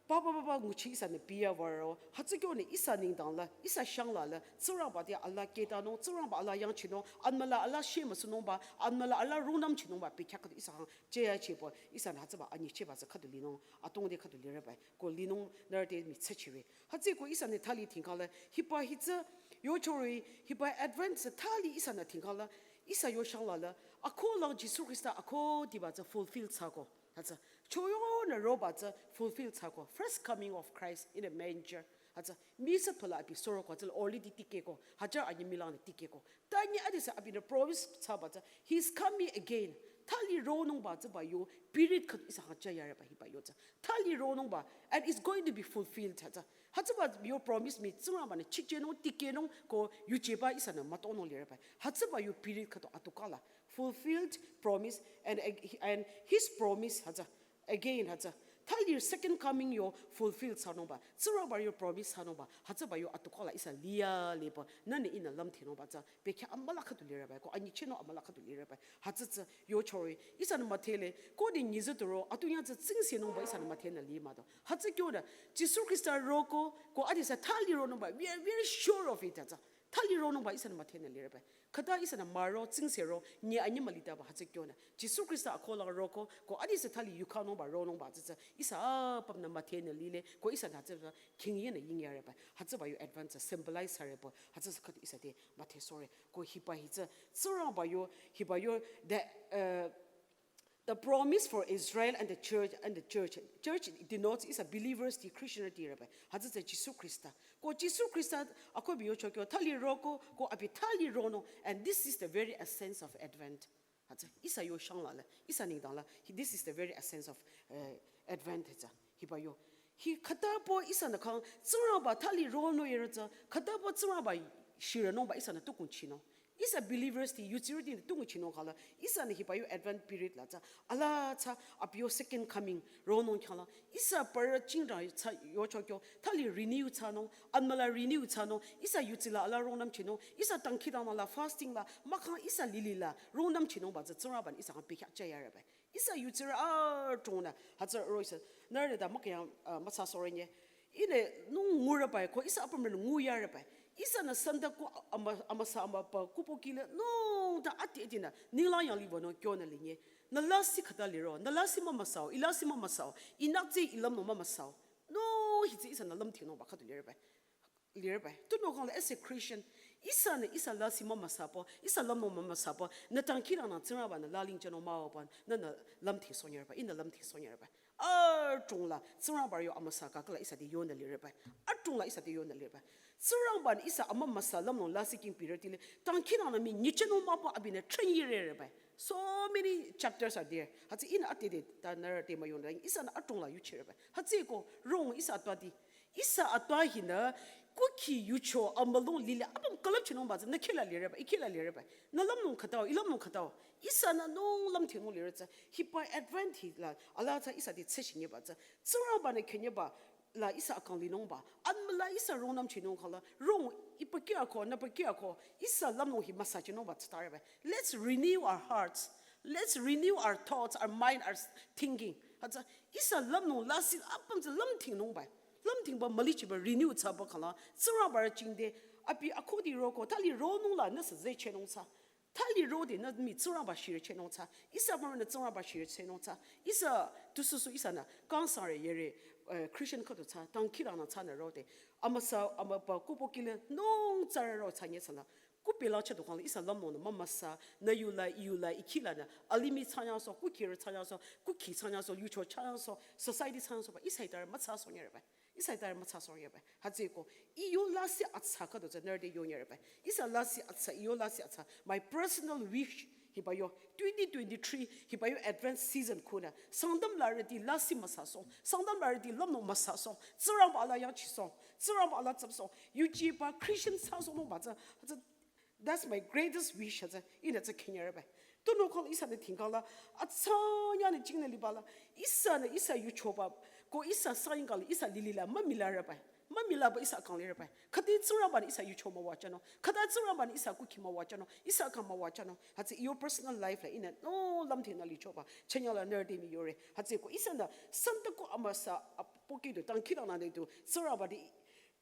Papa, papa, nguchi ihsanü biya waro. Hütsü kyonü ihsa nengdang la, ihsa shangla la, Tsingrangba di alaa kehtanung, Tsingrangba alaa yangchinung, anmüla alaa shemüsunungba, anmüla alaa rungnümchinungba, bekhyah khüdu ihsa khyang, cheyacheba, ihsanü hütsüba anyicheba tsü khüdu linung, adrongde khüdu lireba, ko linung nührü te mitsachire. Hütsüeko ihsanü thali thingkhangla, hiba hi tsü, yochorü, hiba Advent tsü thali ihsanü thingkhangla, ihsa yo shangla la, akolang Jisu Khrista akhudiba tsü fulfill thsako. Hütsü, choyonü roba tsü fulfill thsako. First coming of Christ in a manger. Hütsü, misü pala abi soroko tsü already tikehko. Hajar anyimilang tikehko. Tanyi adisü abinü promise thsaba tsü, He's coming again. Thali ronungba tsüba yo, period khüdu ihsa khyang chayareba hiba yo tsü. Thali ronungba, and it's going to be fulfilled hütsü. Hütsüba yo promise mii Tsingrangbanü chikchehnung, tikehnung ko yujeba ihsanü mütonung lireba. Hütsüba yo period khüdu atoka la. Fulfilled promise and, and his promise hütsü. Again hütsü. Thali second coming yo fulfill thsanungba, Tsingrangba yo promise thsanungba, hütsüba yo atukala ihsa liya leba, nühnü ihnü lümthinungba tsü, bekhyah amüla khüdu lireba, ko anyichehnung amüla khüdu lireba, hütsü tsü yochore, ihsanü müdhele, ko di nyizü turo, atu yang tsü tsingsehnungba ihsanü müdhenü li mah do. Hütsü kyonü, Jisu Khrista roko, ko adisa thali ronungba, we are very sure of it, tsü. Thali ronungba ihsanü müdhenü lireba. Khüta ihsanü müro, tsingsero, nye anyi mülitaba hütsü kyonü. Jisu Khrista akola roko, ko adisa thali yukhanungba ronungba tsü tsü. Ihsa apümnü müdhenü lile, ko ihsanü hütsü tsü khingyenü yingyareba. Hütsüba yo Advent tsü symbolize thsareba. Hütsü tsü khüdu ihsa te müdhe sore. Ko hiba hi tsü, Tsingrangba yo, hiba yo, the, uh, the promise for Israel and the church, and the church. Church denotes ihsa believers, the Christian, the reba. Hütsü tsü Jisu Khrista. Ko Jisu Khrista, ako bi yocho kyo, thali roko, ko abi thali ronung. And this is the very essence of Advent. Hütsü, ihsa yo shangla le, ihsa nengdang la, hi- this is the very essence of, uh, Advent tsü. Hiba yo. Hi khüta po ihsanü khang, Tsingrangba thali ronung yere tsü, khüta po Tsingrangba shiranungba ihsanü tukung chinung. Ihsa believers ti, yutsirü ti tukung chinung khala, ihsanü hiba yo Advent period la tsü, ala tsü, abi yo second coming, ronung khala, ihsa para chingrang tsü yocho kyo, thali renew thsanung, amüla renew thsanung, ihsa yutsila ala rongnüm chinung, ihsa dangkhidangnang la fasting la, mahkhang ihsa lilila, rongnüm chinungba tsü, Tsingrangbanü ihsa khyang bekhyah chayareba. Ihsa yutsirü adrongnü, hütsü ro ihsa, nührü ta mahkhang, uh, mütsa sore nye. Ihnü nung ngureba, ko ihsa apümrünü nguyareba. Ihsanü Sunday ko ama, amüsa amübü kupo kile, nung ta ati atinü, nila yang liba nung kyonü linye. Nü lasih khüta liro, nü lasih mümüsao, i lasih mümüsao, i naktsü i lümnung mümüsao. Nung hi tsü ihsanü lümthinungba khüdu lireba. Lireba. Tunüo khang la as a Christian, ihsanü ihsa lasih mümüsaba, ihsa lümnung mümüsaba, nü dangkhidangnang Tsingrangbanü laling jünung müoba, nühnü lümthi sonyareba, ihnü lümthi sonyareba. Adrong la, Tsingrangba yo amüsa kakala ihsa te yonü lireba. Adrong la ihsa te yonü lireba. Tsingrangbanü ihsa amümüsa lümnung lasih king period tile, dangkhidangnang mii nyichenung müoba abinü train yirereba. So many chapters are there. Hütsü ihnü ati de, ta nührü te müyonü, ihsanü adrong la yuchireba. Hütsüeko, rong ihsa atbati. Ihsa atba hinü, kukhi yucho amülung lile apüm külüpchinungba tsü, nü khila lireba, i khila lireba. Nü lümnung khütao, i lümnung khütao. Ihsanü nung lümthinung lire tsü, hiba Advent hi la, ala tsü ihsa te tseshinyeba tsü. Tsingrangbanü khenyeba la ihsa akang linungba. Amüla ihsa rongnüm chinung khala, rong i pakia ko, nü pakia ko, ihsa lümnung hi müsachinungba tsü tareba. Let's renew our hearts. Let's renew our thoughts, our mind, our s- thinking. Hütsü ihsa lümnung lasih apüm tsü lümthingnungba. Lümthingba mülichiba renew thsaba khala, Tsingrangba rü jingte, abi akhudi roko, thali ronung la nüsü zechehnung tsü. Thali rode nü mii Tsingrangba shirü chehnung tsü. Ihsa mürünü Tsingrangba shirü chehnung tsü. Ihsa tusüsü ihsanü, kangsangre yere, eh, Christian khüdu tsü, dangkhidangnang tsünü rode. Amüsa, amübü kupo kile, nung tsürü ro tsü nye tsünü. Kupi la chado khang la ihsa lümnungnü mümüsa, nü yu la, i yu la, i khi lanü, alimih thsanyangso, kukhirü thsanyangso, kukhi thsanyangso, yucho thsanyangso, society thsanyangsoba, ihsa hitari mütsa sonyareba. Ihsa hitari mütsa sonyareba. Hütsüeko, i yo lasih atsa khüdu tsü nührü te yonyareba. Ihsa lasih atsa, i yo lasih atsa. My personal wish, hiba yo, twenty twenty-three, hiba yo Advent season khunü, Sangtam larüti lasih müsasong, Sangtam larüti lümnung müsasong, Tsingrangba ala yangchisong, Tsingrangba ala tsüpsong, yuchiba Christian thsasohnungba tsü, tsü, that's my greatest wish, tsü, ihnü tsü khenyareba. Tunüo khang la ihsanü thingkang la, atsa nyanü jingnü liba la, ihsanü ihsa yuchoba, ko ihsa sayingkang la, ihsa lilila, mümila reba. Mümilaba ihsa akang lireba. Khüdi Tsingrangbanü ihsa yucho müwajünung. Khüta Tsingrangbanü ihsa kukhi müwajünung. Ihsa akang müwajünung. Hütsü i yo personal life la ihnü, no, lümthingnü lichoba. Chanyang la nührü te mii yore. Hütsüeko ihsanü, Sangtam ko amüsa, ap- poki du, dangkhidangnang de du, Tsingrangba te,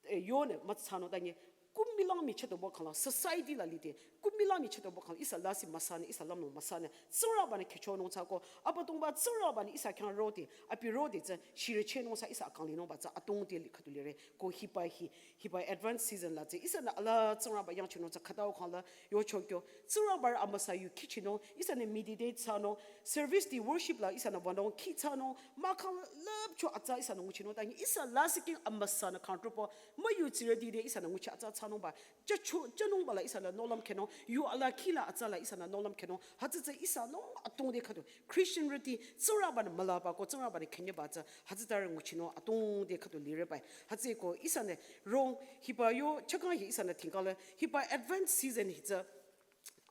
eh, yonü mütsanung ta nye. Kumilang mii chatoba khang la, society la lide. Kumilang mii chatoba khang la, ihsa lasih müsanü, ihsa lümnung müsanü. Tsingrangbanü khyüchonung tsü ko, Abüdongba Tsingrangbanü ihsa khyang rode, abi rode tsü, shirü chehnung tsü ihsa akang linungba tsü, adrong te li khüdu lire, ko hiba hi, hiba Advent season la tsü, ihsanü ala Tsingrangba yangchinung tsü khütao khang la, yocho kyo, Tsingrangba rü amüsa yu khichinung, ihsanü meditate thsanung, service ti worship la ihsanü wünung khi thsanung, mahkhang lüpcho atsa ihsanü nguchinung ta nye, ihsa lasih king amüsanü kangtrupo, müyudsirüti te ihsanü nguchi atsa thsanungba, chacho, chanungba la ihsanü nohlüm khenung, yu ala khi la atsa la ihsanü nohlüm khenung, hütsü tsü ihsa nung adrong te khüdu, Christian rüti, Tsingrangbanü mülaba ko, Tsingrangbanü khenyeba tsü, hütsütarü nguchinung adrong te khüdu lireba. Hütsüeko ihsanü rong, hiba yo, chakang hi ihsanü thingkang la, hiba Advent season hi tsü,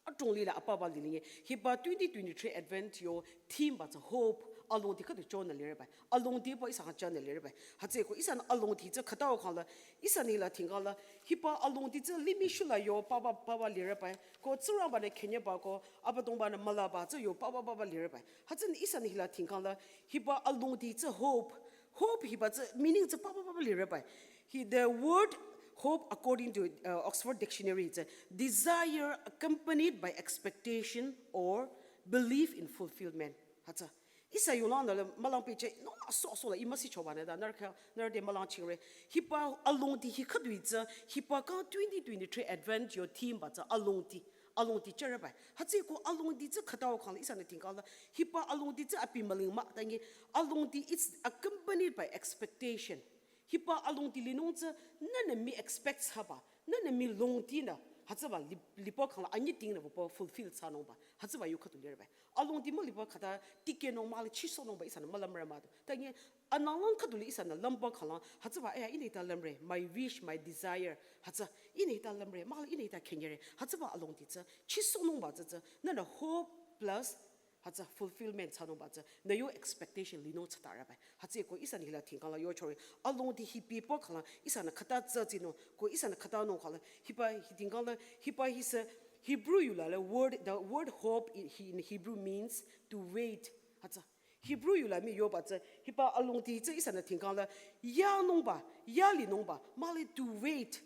Adrong lila apaba lilinge. Hiba twenty twenty-three Advent yo theme ba tsü hope. Alongdi khüdu chonü lireba. Alongdi ba ihsa khyang chonü lireba. Hütsüeko ihsanü alongdi tsü khütao khangla. Ihsanü hila thingkhangla. Hiba alongdi tsü limih shula yo papa papa lireba. Ko Tsingrangba-nü khenyeba ko Abüdongba-nü mülaba tsü yo papa papa lireba. Hütsünü ihsanü hila thingkhangla. Hiba alongdi tsü hope. Hope hiba tsü meaning tsü papa papa lireba. Hi, the word hope, according to uh, Oxford Dictionary, is a desire accompanied by expectation or belief in fulfillment. Hütsü. Ihsa yonang da mülang pehjü, no, so, so la, imasi choba ne da, nührü kha, nührü te mülang chingre. Hiba alongdi hi khüdu tsü, hiba kang twenty twenty-three Advent yo theme ba tsü alongdi, alongdi chüreba. Hütsüeko alongdi tsü khütao khangla ihsanü thingkhangla, hiba alongdi tsü abi müling mah, tangi alongdi, it's accompanied by expectation. Hiba alongdi linung tsü, nühnü mii expect thsaba, nühnü mii longdinü, hütsüba li-, liba khangla anyitingnü wüba fulfill thsanungba, hütsüba yu khüdu lireba. Alongdi müliba khüta tikehnung mahli chisohnungba ihsanü mülümre mah du. Tangi ananglang khüdu li ihsanü lümba khangla, hütsüba, eh, ihnü hita lümre, my wish, my desire, hütsü, ihnü hita lümre, mahli ihnü hita khenyere, hütsüba alongdi tsü, chisohnungba tsü tsü, nühnü hope plus hütsü fulfillment thsanungba tsü, nü yo expectation linung thsatareba. Hütsüeko ihsanü hila thingkhangla yochore. Alongdi hi biba khangla, ihsanü khüta tsü tsinung, ko ihsanü khütanung khangla, hiba hi thingkhangla, hiba hi sü Hebrew yula le word, the word hope in, he, in Hebrew means to wait. Hütsü. Hebrew yula mii yoba tsü, hiba alongdi tsü ihsanü thingkhangla, yanungba, yalinungba, mahli to wait.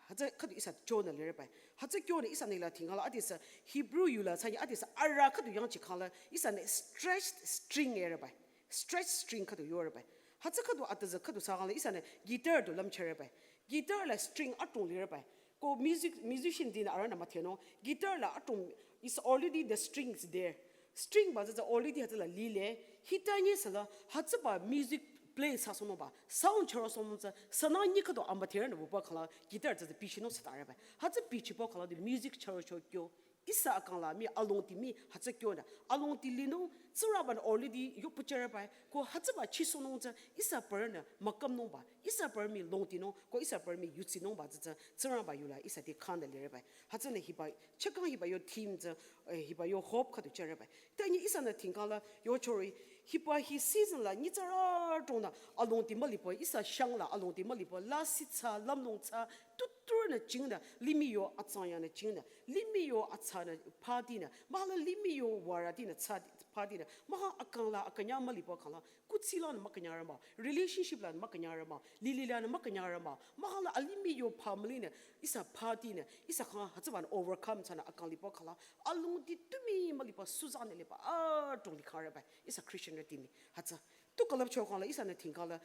Hütsü khüdu ihsa chonü lireba. Hütsü kyonü ihsanü hila thingkhangla adesü Hebrew yula sani adesü ara khüdu yangchikhangla ihsanü stretched string ereba. Stretched string khüdu yoreba. Hütsü khüdu adesü khüdu thsakhangla ihsanü guitar du lümchüreba. Guitar la string adrong lireba. Ko music, musician dinü arühnü müdhenung. Guitar la adrong is already the strings there. String ba tsü tsü already hütsüla lile. Hita nyisüla hütsüba music play thsasohnungba. Sound chürosohnung tsü sünang nyi khüdu amüdherünü wüba khangla guitar tsü tsü bichinung thsatareba. Hütsü bichiba khangla du music chürocho kyo. Ihsa akangla mii alongdi mii hütsü kyonü. Alongdi linung Tsingrangba-nü already yohpüchüreba. Ko hütsüba chisohnung tsü ihsa parünü mükümnungba. Ihsa parü mii longdinung. Ko ihsa parü mii yudsinungba tsü tsü Tsingrangba yula ihsa te khangnü lireba. Hütsünü hiba, chakang hiba yo theme tsü, eh, hiba yo hope khüdu chüreba. Tangi ihsanü thingkhangla yochore, hiba hi season la nyitsarü adrongnü alongdi müliba, ihsa shangla alongdi müliba, lasih thsa, lümlong thsa, tuturünü jingnü, limih yo atsangyangnü jingnü, limih yo atsanü phatinü, mahla limih yo warütinü thsa phatinü, maha akangla akünyang müliba khangla, kuthsi lanü mükünyangre mah, relationship lanü mükünyangre mah, lili lanü mükünyangre mah, mahala alimih yo family nü, ihsa phatinü, ihsa khyang hütsübanü overcome thsanü akang liba khangla, alongdi tu mii müliba suzanü liba, adrong likhangreba, ihsa Christianrüti mii, hütsü. Tu külüpcho khangla, ihsanü thingkhangla,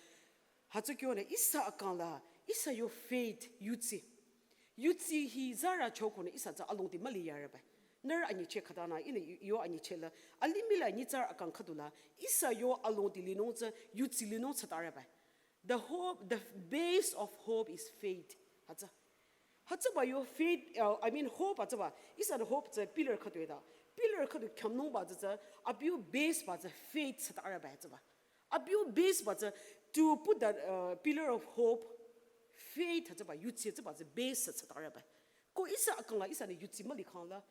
hütsü kyonü, ihsa akangla, ihsa yo faith, yudsi. Yudsi hi zarü chokonü ihsa tsü alongdi müli yareba. Nührü anyicheh khütanü, ihnü yo anyicheh la, alimih la nyitsarü akang khüdula, ihsa yo alongdi linung tsü, yudsi linung thsatareba. The hope, the base of hope is faith. Hütsü. Hütsüba yo faith, uh, I mean hope hütsüba. Ihsanü hope tsü pillar khüdu eda. Pillar khüdu khyamnungba tsü tsü, abi yo base ba tsü faith thsatareba hütsüba. Abi yo base ba tsü, to put that uh, pillar of hope, faith hütsüba, yudsi hütsüba tsü base thsatareba. Ko ihsa akangla ihsanü yudsi mülikhangla,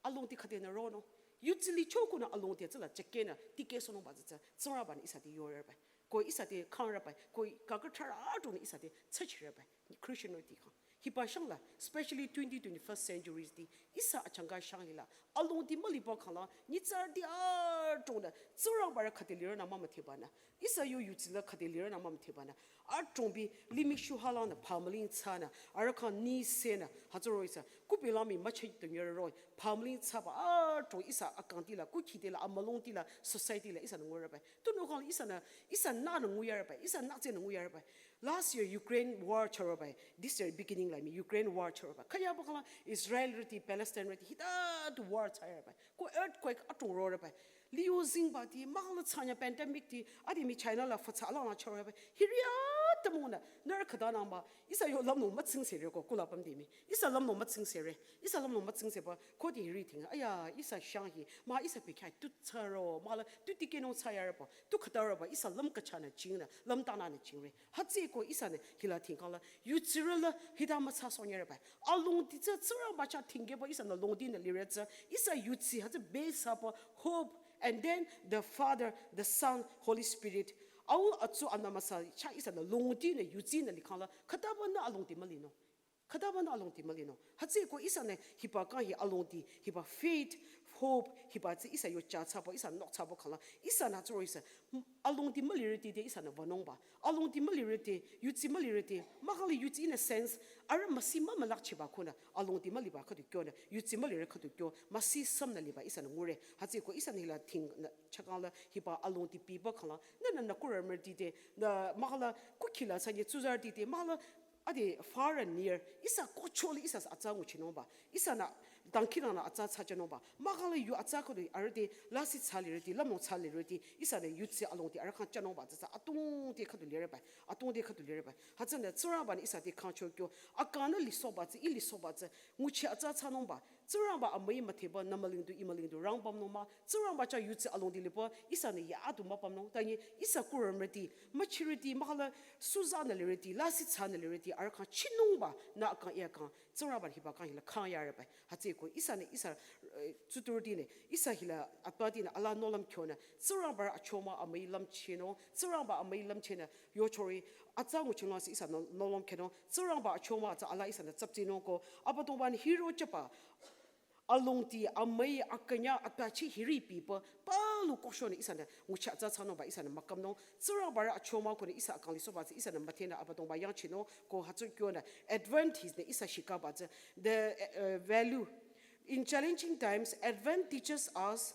alongdi khüdenü ronung. Yudsi lichokonü alongdi tsüla chekenü, tikehsohnungba tsü tsü, Tsingrangbanü ihsa te yoreba. Ko ihsa te khangreba, ko kaka thrara adrongnü ihsa te thsachireba. Christianrüti khyang. Hiba shangla, especially twenty, twenty-first centuries ti, ihsa achangka shang hila, alongdi müliba khangla, nyitsarüti adrongnü, Tsingrangbarü khüde lirünü mümüdhebanü, ihsa yo yudsi la khüde lirünü mümüdhebanü, adrongbi limih shuhalanü phamüling thsanü, arüh khyang nisenü, hütsüro ihsa, kupi la mii mücheh tünyere roh-i, phamüling thsaba adrong ihsa akangti la, kukhiti la, amülungti la, society la, ihsanü ngureba. Tunüo khangla ihsanü, ihsa nahnü nguyareba, ihsa nahchehnü nguyareba. Last year Ukraine war chüroba, this year beginning la mii Ukraine war chüroba. Khüyaba khangla Israelrüti, Palestinerüti, hitatu war thsayareba. Ko earthquake adrong roreba. Liyo zingbati, mahala thsanya pandemic ti, adi mii China la füthsa alangla chüroba. Hiri Tümünü, nührü khütanü mah, ihsa yo lümnung mütsingse re ko, kula pümdimi. Ihsa lümnung mütsingse re. Ihsa lümnung mütsingse ba, khode hiri ting. Aya, ihsa shang hi, mah ihsa pikha tu tsaro, mah la, tu tikehnung tsayaro ba, tu khütaro ba, ihsa lüm kachanü jingnü, lüm tanünü jingre. Hütsüeko ihsanü hila tingkang la, yutsirü la, hita mütsa sonyere ba. Alongdi tsü, Tsingrangba chah tingkehba ihsanü longdinü lire tsü, ihsa yutsi hütsü base haba, hope, and then the Father, the Son, Holy Spirit. Au atsu anü amüsa chah ihsanü longdinü yutsinü likhang la, khütabanü alongdi mülinung. Khütabanü alongdi mülinung. Hütsüeko ihsanü hiba kang hi alongdi, hiba faith, hope, hiba tsü ihsa yo chah thsaba, ihsa nok thsaba khang la, ihsanü tsuro ihsa, m-, alongdi mülirüti te ihsanü wünungba. Alongdi mülirüti, yutsi mülirüti, mahkhang la yutsi in a sense, arüh müsi mümülakchiba khunü, alongdi müliba khüdu kyonü, yutsi mülirü khüdu kyo, müsi sümnü liba ihsanü ngure. Hütsüeko ihsanü hila ting nü chakang la, hiba alongdi biba khang la, nünü nü kurü mürüti te, nü mahkhang la kukhi la sanye tsuzarüti te, mahkhang la ade far and near, ihsa kohcho li ihsa atsa nguchinungba, ihsanü dangkhidangnang atsa thsajünungba, mahkhang la yu atsa khüdu arüh te, lasih thsalirüti, lümnung thsalirüti, ihsanü yutsi alongdi arüh khyang jünungba, tsü tsü atungte khüdu lire ba, atungte khüdu lire ba. Hütsünü Tsingrangbanü ihsa te khyang chokyo, akangnü lisohba tsü, ih lisohba tsü, nguchi atsa thsanungba, Tsingrangba amüi müdheba nü mülingdu ih mülingdu rang pümnung mah, Tsingrangba chah yutsi alongdi liba, ihsanü ya adu müpümnung, tanyi ihsa kurü mürüti, müchirüti, mahkhang la suzanü lirüti, lasih thsanü lirüti, arüh khyang chinungba, nü akang ih akang, Tsingrangbanü hiba kang hila khyang yare ba. Hütsüeko ihsanü ihsa, eh, tsuturütinü, ihsa hila atbatinü ala nohlüm kyonü, Tsingrangba achomang amüi lümchehnung, Tsingrangba amüi lümchehnü, yochori, atsa nguchinung si ihsanü nohlüm khyonung, Tsingrangba achomang atsa ala ihsanü tsaptsinung ko, Abüdongbanü hiro chaba, alongdi amüi akünyang atbachi hiri biba, palu kohshonü ihsanü nguchi atsa thsanungba ihsanü mükümnung, Tsingrangba achomang khunü ihsa akang lisohba tsü ihsanü müdhenü Abüdongba yangchinung ko hütsü kyonü, Advent hi nü ihsa shikaba tsü, the, uh, value. In challenging times, Advent teaches us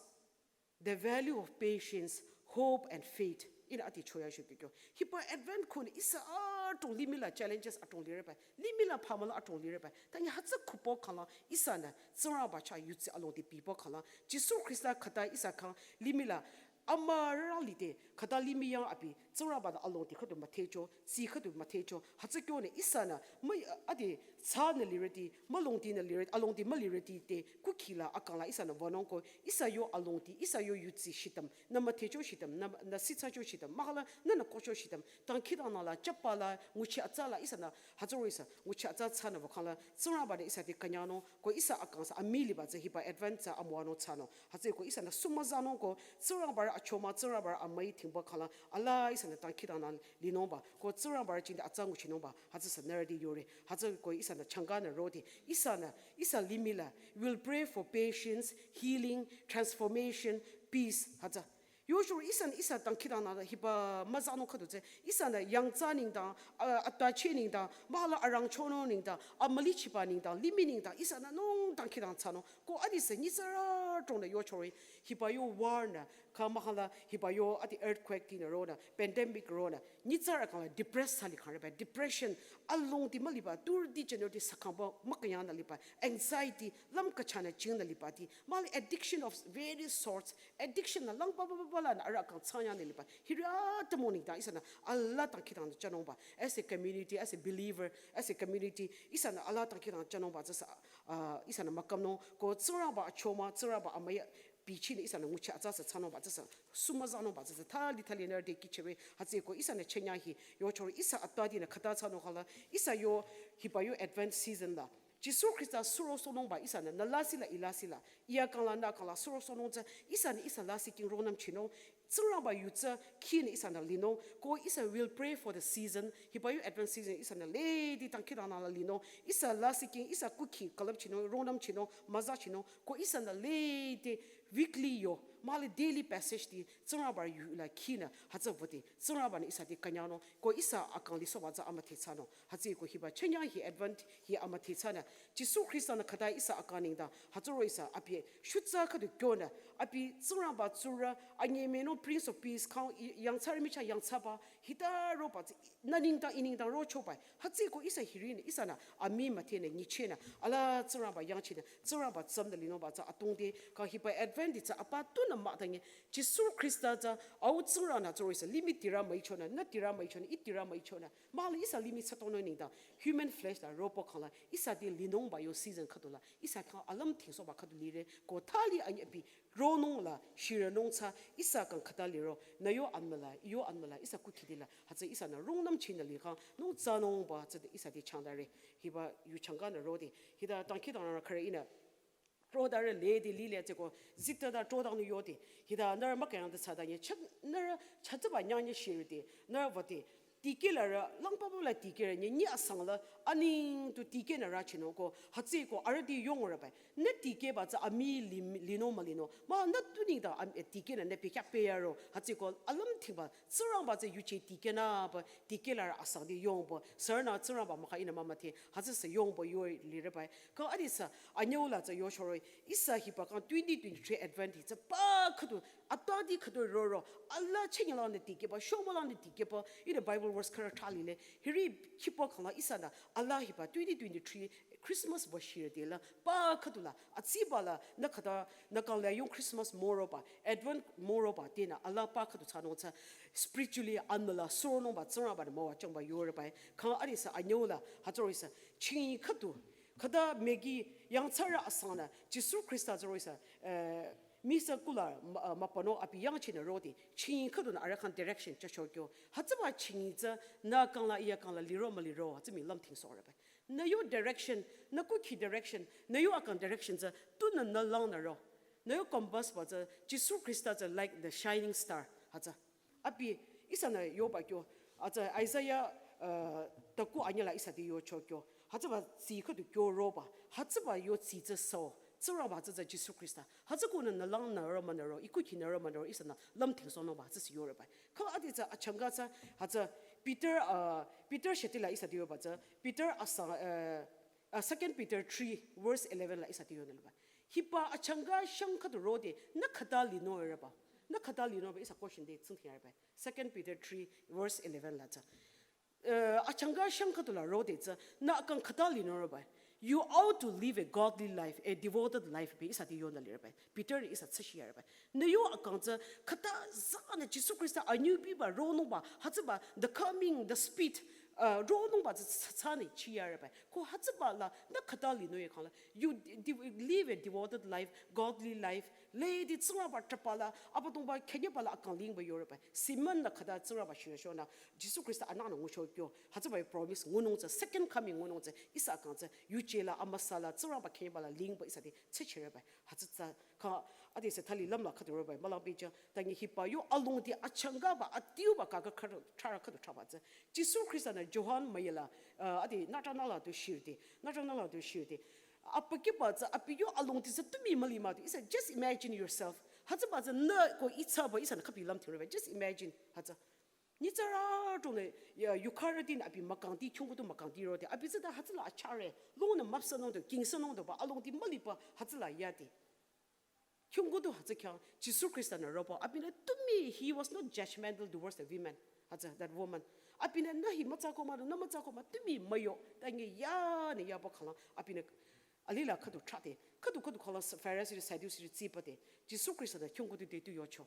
the value of patience, hope, and faith. Ihnü ati choya shikyo. Hiba Advent khunü ihsa adrong limih la challenges adrong lire ba. Limih la phamüla adrong lire ba. Tanyi hütsü khupo khang la ihsanü Tsingrangba chah yutsi alongdi biba khang la, Jisu Khrista khüta ihsa khyang limih la amürarü lide, khüta limih yang abi, Tsingrangbanü alongdi khüdu müdhecho, tsi khüdu müdhecho, hütsü kyonü ihsanü, mü, ade, thsanü lirüti, mülongdinü lirüti, alongdi mülirüti te, kukhi la akang la ihsanü wünung ko, ihsa yo alongdi, ihsa yo yutsi shitam, nü müdhecho shitam, nü, nü sitsacho shitam, mahkhang la, nünü kohcho shitam, dangkhidangnang la, chaba la, nguchi atsa la, ihsanü, hütsüro ihsa, nguchi atsa thsanü wükhang la, Tsingrangbanü ihsa te künyangnung, ko ihsa akang sü amii liba tsü hiba Advent tsü amüwanung thsanung. Hütsüeko ihsanü sumüzanung ko, Tsingrangba achomang, Tsingrangba amüi tingba khang la, ala ihsanü dangkhidangnang linungba, ko Tsingrangba jingte atsa nguchinungba, hütsü sü nührü te yore, hütsüeko ihsanü changkanü rode, ihsanü, ihsa limih la, we'll pray for patience, healing, transformation, peace, hütsü. Yochori ihsanü ihsa dangkhidangnang la hiba müzanung khüdu tsü, ihsanü yangtsa nengdang, a, atbachi nengdang, mahkhang la arangchonung nengdang, amülichiba nengdang, limih nengdang, ihsanü nung dangkhidangnang thsanung, ko adi sü nyitsarü adrongnü yochori, hiba yo war nü, kha mahkhang la hiba yo adi earthquake tinü ronü, pandemic ronü, nyitsarü akang la depress thsali khang re ba, depression, alongdi müliba, turüti jünirüti sakangba mükünyangnü liba, anxiety, lüm kachanü jingnü liba ti, mahkhang la addiction of various sorts, addiction la langba ba ba ba lanü arüh akang thsanyangnü liba, hiri atümung nengdang ihsanü ala dangkhidangnang jünungba, as a community, as a believer, as a community, ihsanü ala dangkhidangnang jünungba tsü sü, ah, ihsanü mükümnung, ko Tsingrangba achomang, Tsingrangba amüi bichinü ihsanü nguchi atsa sü thsanungba tsü sü, sumüzanungba tsü sü, thali thali nührü te kihchire, hütsüeko ihsanü chenyang hi, yochori ihsa atbatinü khüta thsanung khang la, ihsa yo, hiba yo Advent season la, Jisu Khrista surosohnungba ihsanü, nü lasih la, ih lasih la, ih akang la, nü akang la, surosohnung tsü, ihsanü, ihsa lasih king rongnümchinung, Tsingrangba yu tsü, khinü ihsanü linung, ko ihsa will pray for the season, hiba yo Advent season, ihsanü lede dangkhidangnang la linung, ihsa lasih king, ihsa kukhi külüpchinung, rongnümchinung, müzachinung, ko ihsanü lede weekly yo, mahkhang la daily passage ti, Tsingrangba yu la khinü, hütsü wüde, Tsingrangbanü ihsa te künyangnung, ko ihsa akang lisohba tsü amüdhe thsanung. Hütsüeko hiba chenyang hi Advent hi amüdhe thsanü, Jisu Khrista-nü khüta ihsa akang nengdang, hütsüro ihsa abi shutsa khüdu kyonü, abi Tsingrangba tsurü, anyemüinung Prince of Peace, kang i-, yangthsarü michah yangthsaba, hita roba tsü, nü nengdang, ih nengdang rochoba. Hütsüeko ihsa hirinü, ihsanü, amii müdhenü, nyichehnü, ala Tsingrangba yangchinü, Tsingrangba tsümnü linungba tsü atungde, kang hiba Advent tsü apa tunü Mah tangi, Jisu Khrista tsü, au Tsingrang nü tsüro ihsa, limih tirü müichonü, nü tirü müichonü, ih tirü müichonü. Mahla ihsa limih thsatonung nengdang, human flesh la ropo khangla, ihsa te linungba yo season khüdula, ihsa khyang alümthingsohba khüdu lire, ko thali anyi abi, ronung la, shiranung tsü, ihsa kang khüta liro, nü yo anmüla, ih yo anmüla, ihsa kukhidila, hütsü ihsanü rungnüm chinü likhang, nung tsünungba, tsü ihsa te changdare, hiba yu changkanü rode, hita tangki tangrang khare ihnü, trodare lede lile tsüko, zikta da trodang nü yode, hita nührü müküyang de tsada nye, chak, nührü chatsüba nyang nye shirde, nührü vate, dikehlarü, langpapa la dikehre nye, nyi asang la, aning tu dikehnü rachinung ko, hütsüko, arüh te yongrü bai, nü dikehba tsü amii li, linung mah linung, mah nü tu nengdang am, eh, dikehnü nü pekya peyaro, hütsüko, alümthingba, Tsingrangba tsü yuje dikehnüba, dikehlarü asang te yongba, sürünü Tsingrangba mükha ihnü mümüdhe, hütsüsü yongba yo lire bai, kang adesü, anyüu la tsü yochoro, ihsa hiba kang twenty twenty-three Advent hi tsü pa khüdu, atadi khüdu roro, alaa chengyalangnü dikehba, shomülangnü dikehba, ihnü Bible verse khürü thali le, hiri khipa khangla ihsanü, alaa hiba twenty twenty-three Christmas ba shirde la, pa khüdula, atsiba la, nü khüta, nü kang la yung Christmas müroba, Advent müroba, tenü, alaa pa khüdu thsanung tsü, spiritually, anmüla, suronungba, Tsingrangba nü müwajangba yore bai, kang adesü anyüu la, hütsüro ihsa, ching khüdu, khüta megi yangthsarü asangnü, Jisu Khrista tsüro ihsa, eh, misa kula, ma, eh, müpanung abi yangchinü rode, ching khüdunü arüh khyang direction chachokyo. Hütsüba ching tsü, nü kang la, ih ya kang la, liro mah liro, hütsü mii lümthingsohre bai. Nü yo direction, nü kukhi direction, nü yo akang direction tsü, tunü nü langnü ro. Nü yo compass ba tsü, Jisu Khrista tsü like the shining star, hütsü. Abi, ihsanü yoba kyo, atsü Isaiah, uh, taku anyüla ihsa te yochokyo. Hütsüba tsi khüdu kyo roba, hütsüba yo tsi tsü so, Tsingrangba tsü tsü Jisu Khrista. Hütsükonü nü langnü ro münü ro, ih kukhinü ro münü ro, ihsanü lümthingsohnungba, hütsüsü yore bai. Kang adesü achangka tsü, hütsü Peter, uh, Peter shitila ihsa te yoba tsü, Peter asang, uh, uh, Second Peter three, verse eleven la ihsa te yonü liba. Hiba achangka shang khüdu rode, nü khüta linung reba. Nü khüta linungba ihsa question te tsingdhingre bai. Second Peter three, verse eleven la tsü. Eh, achangka shang khüdula rode tsü, nü akang khüta linung reba. You ought to live a godly life, a devoted life, bai ihsa te yonü lire bai. Peter ihsa tsüshire bai. Nü yo akang tsü, khüta zanü Jisu Khrista anyübiba, ronungba, hütsüba, the coming, the speed, uh, ronungba tsü tsü, tsünü chiyare bai. Ko hütsüba la, nü khüta linung ye khangla, you de-, live a devoted life, godly life, lede Tsingrangba trahpala, Abüdongba khenyepala akang lingba yore bai. Simon nü khüta Tsingrangba shirashonü, Jisu Khrista anangnü nguchokyo, hütsüba yo promise ngunung tsü, second coming ngunung tsü, ihsa akang tsü, yuje la, amüsa la, Tsingrangba khenyepala lingba ihsa te, tsüchire bai. Hütsü tsü, kang adesü thali lümla khüdu roba, mülang pehjüng, tangi hiba yo alongdi achangkaba, adiuba kaka khüdu, thrarü khüdu thraba tsü. Jisu Khrista nü Johan müyela, uh, ade nütra nüla du shirde, nütra nüla du shirde. Abi kiba tsü, abi yo alongdi tsü tu mii mülima du. Ihsa just imagine yourself. Hütsüba tsü nü ko itsaba, ihsanü kapi lümthingre bai. Just imagine, hütsü. Nyitsarü tunü, ya, yukharütinü abi mükangdi, kyungkutu mükangdi rode. Abi tsüta hütsüla achare. Longnü müpsehnung du, kingsehnung du ba, alongdi müliba, hütsüla yade. Kyungkutu hütsü khyang, Jisu Khrista nü roba, abinü tu mii, he was not judgmental towards the women. Hütsü, that woman. Abinü nü hi mütsako mah, nü mütsako mah, tu mii müyo. Tangi ya, nü yaba khanglang, abinü alila khüdu thrade. Khüdu khüdu khanglang Pharisee, Sadducee, tsipade. Jisu Khrista nü kyungkutu te tu yocho.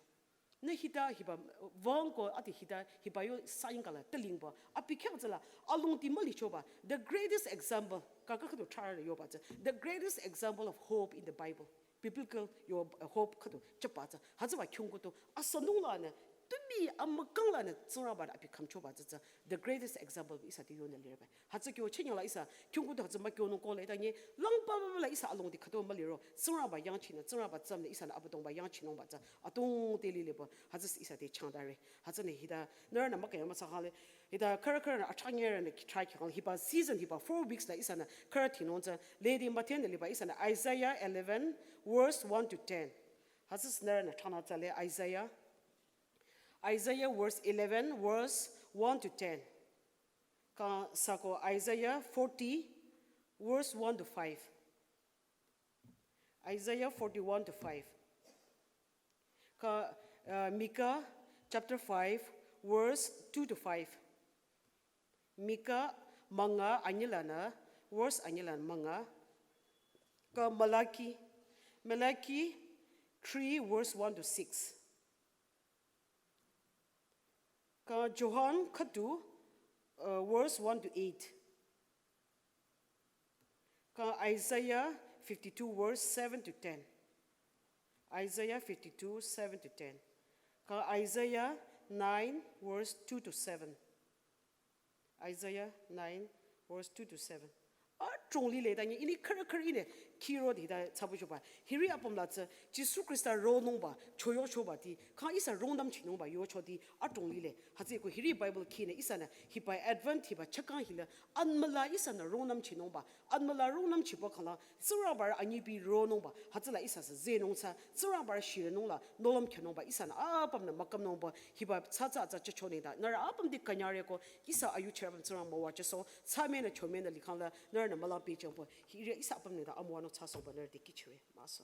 Nü hita hiba, wüng ko ade hita hiba yo sayingkala telingba. Abi khyang tsüla, alongdi mülichoba. The greatest example, kaka khüdu thrarü yoba tsü. The greatest example of hope in the Bible. Biblical yo, uh, hope khüdu chapa tsü. Hütsüba kyungkutu asanung lanü, tu mii amükang lanü Tsingrangba abi khümchoba tsü tsü. The greatest example ihsa te yonü lire bai. Hütsü kyo chenyala ihsa, kyungkutu hütsü mükyonung kohle tangi, langpapa la ihsa alongdi khüdu müliro, Tsingrangba yangchinü, Tsingrangba tsümnü ihsanü Abüdongba yangchinungba tsü, atong te lileba, hütsü ihsa te changdare. Hütsünü hita, nührünü müküyang müsa khale, hita khürü khürünü achangnyerünü try khyang hiba season hiba four weeks la ihsanü khürü thinung tsü, lede müthenü liba ihsanü Isaiah eleven verse one to ten. Hütsü nührünü thana tsale Isaiah. Isaiah verse eleven, verse one to ten. Kang sako Isaiah forty, verse one to five. Isaiah forty-one to five. Ka, uh, Micah chapter five, verse two to five. Micah münga anyilanü, verse anyilanü münga. Ka Malachi, Malachi three verse one to six. Ka Johan khüdu, uh, verse one to eight. Ka Isaiah fifty-two verse seven to ten. Isaiah fifty-two, seven to ten. Ka Isaiah nine verse two to seven. Isaiah nine verse two to seven. Adrong lile ta nyi ini khürü khürü ine khiro di ta tsüpüchoba. Hiri apüm la tsü Jisu Khrista ronungba, choyochobati, kha ihsa rongnümchinungba yochoti adrong lile. Hütsüeko hiri Bible khine ihsanü hiba Advent hiba chakang hila amüla ihsanü rongnümchinungba, amüla rongnümchiba khala Tsingrangbarü anyibi ronungba, hütsüla ihsa sü zehnung tsü Tsingrangbarü shirenungla nohlüm khyünungba ihsanü apümnü mükümnungba hiba tsatsa tsü chachonü ta nührü apüm di künyangre ko ihsa ayuchirü apüm Tsingrang müwajüsoh, tsü menü cho menü likhangla nührünü mülang pehjüngba hiri ihsa apümnü ta amüwanung thsasohba nührü dikehchire. Maso.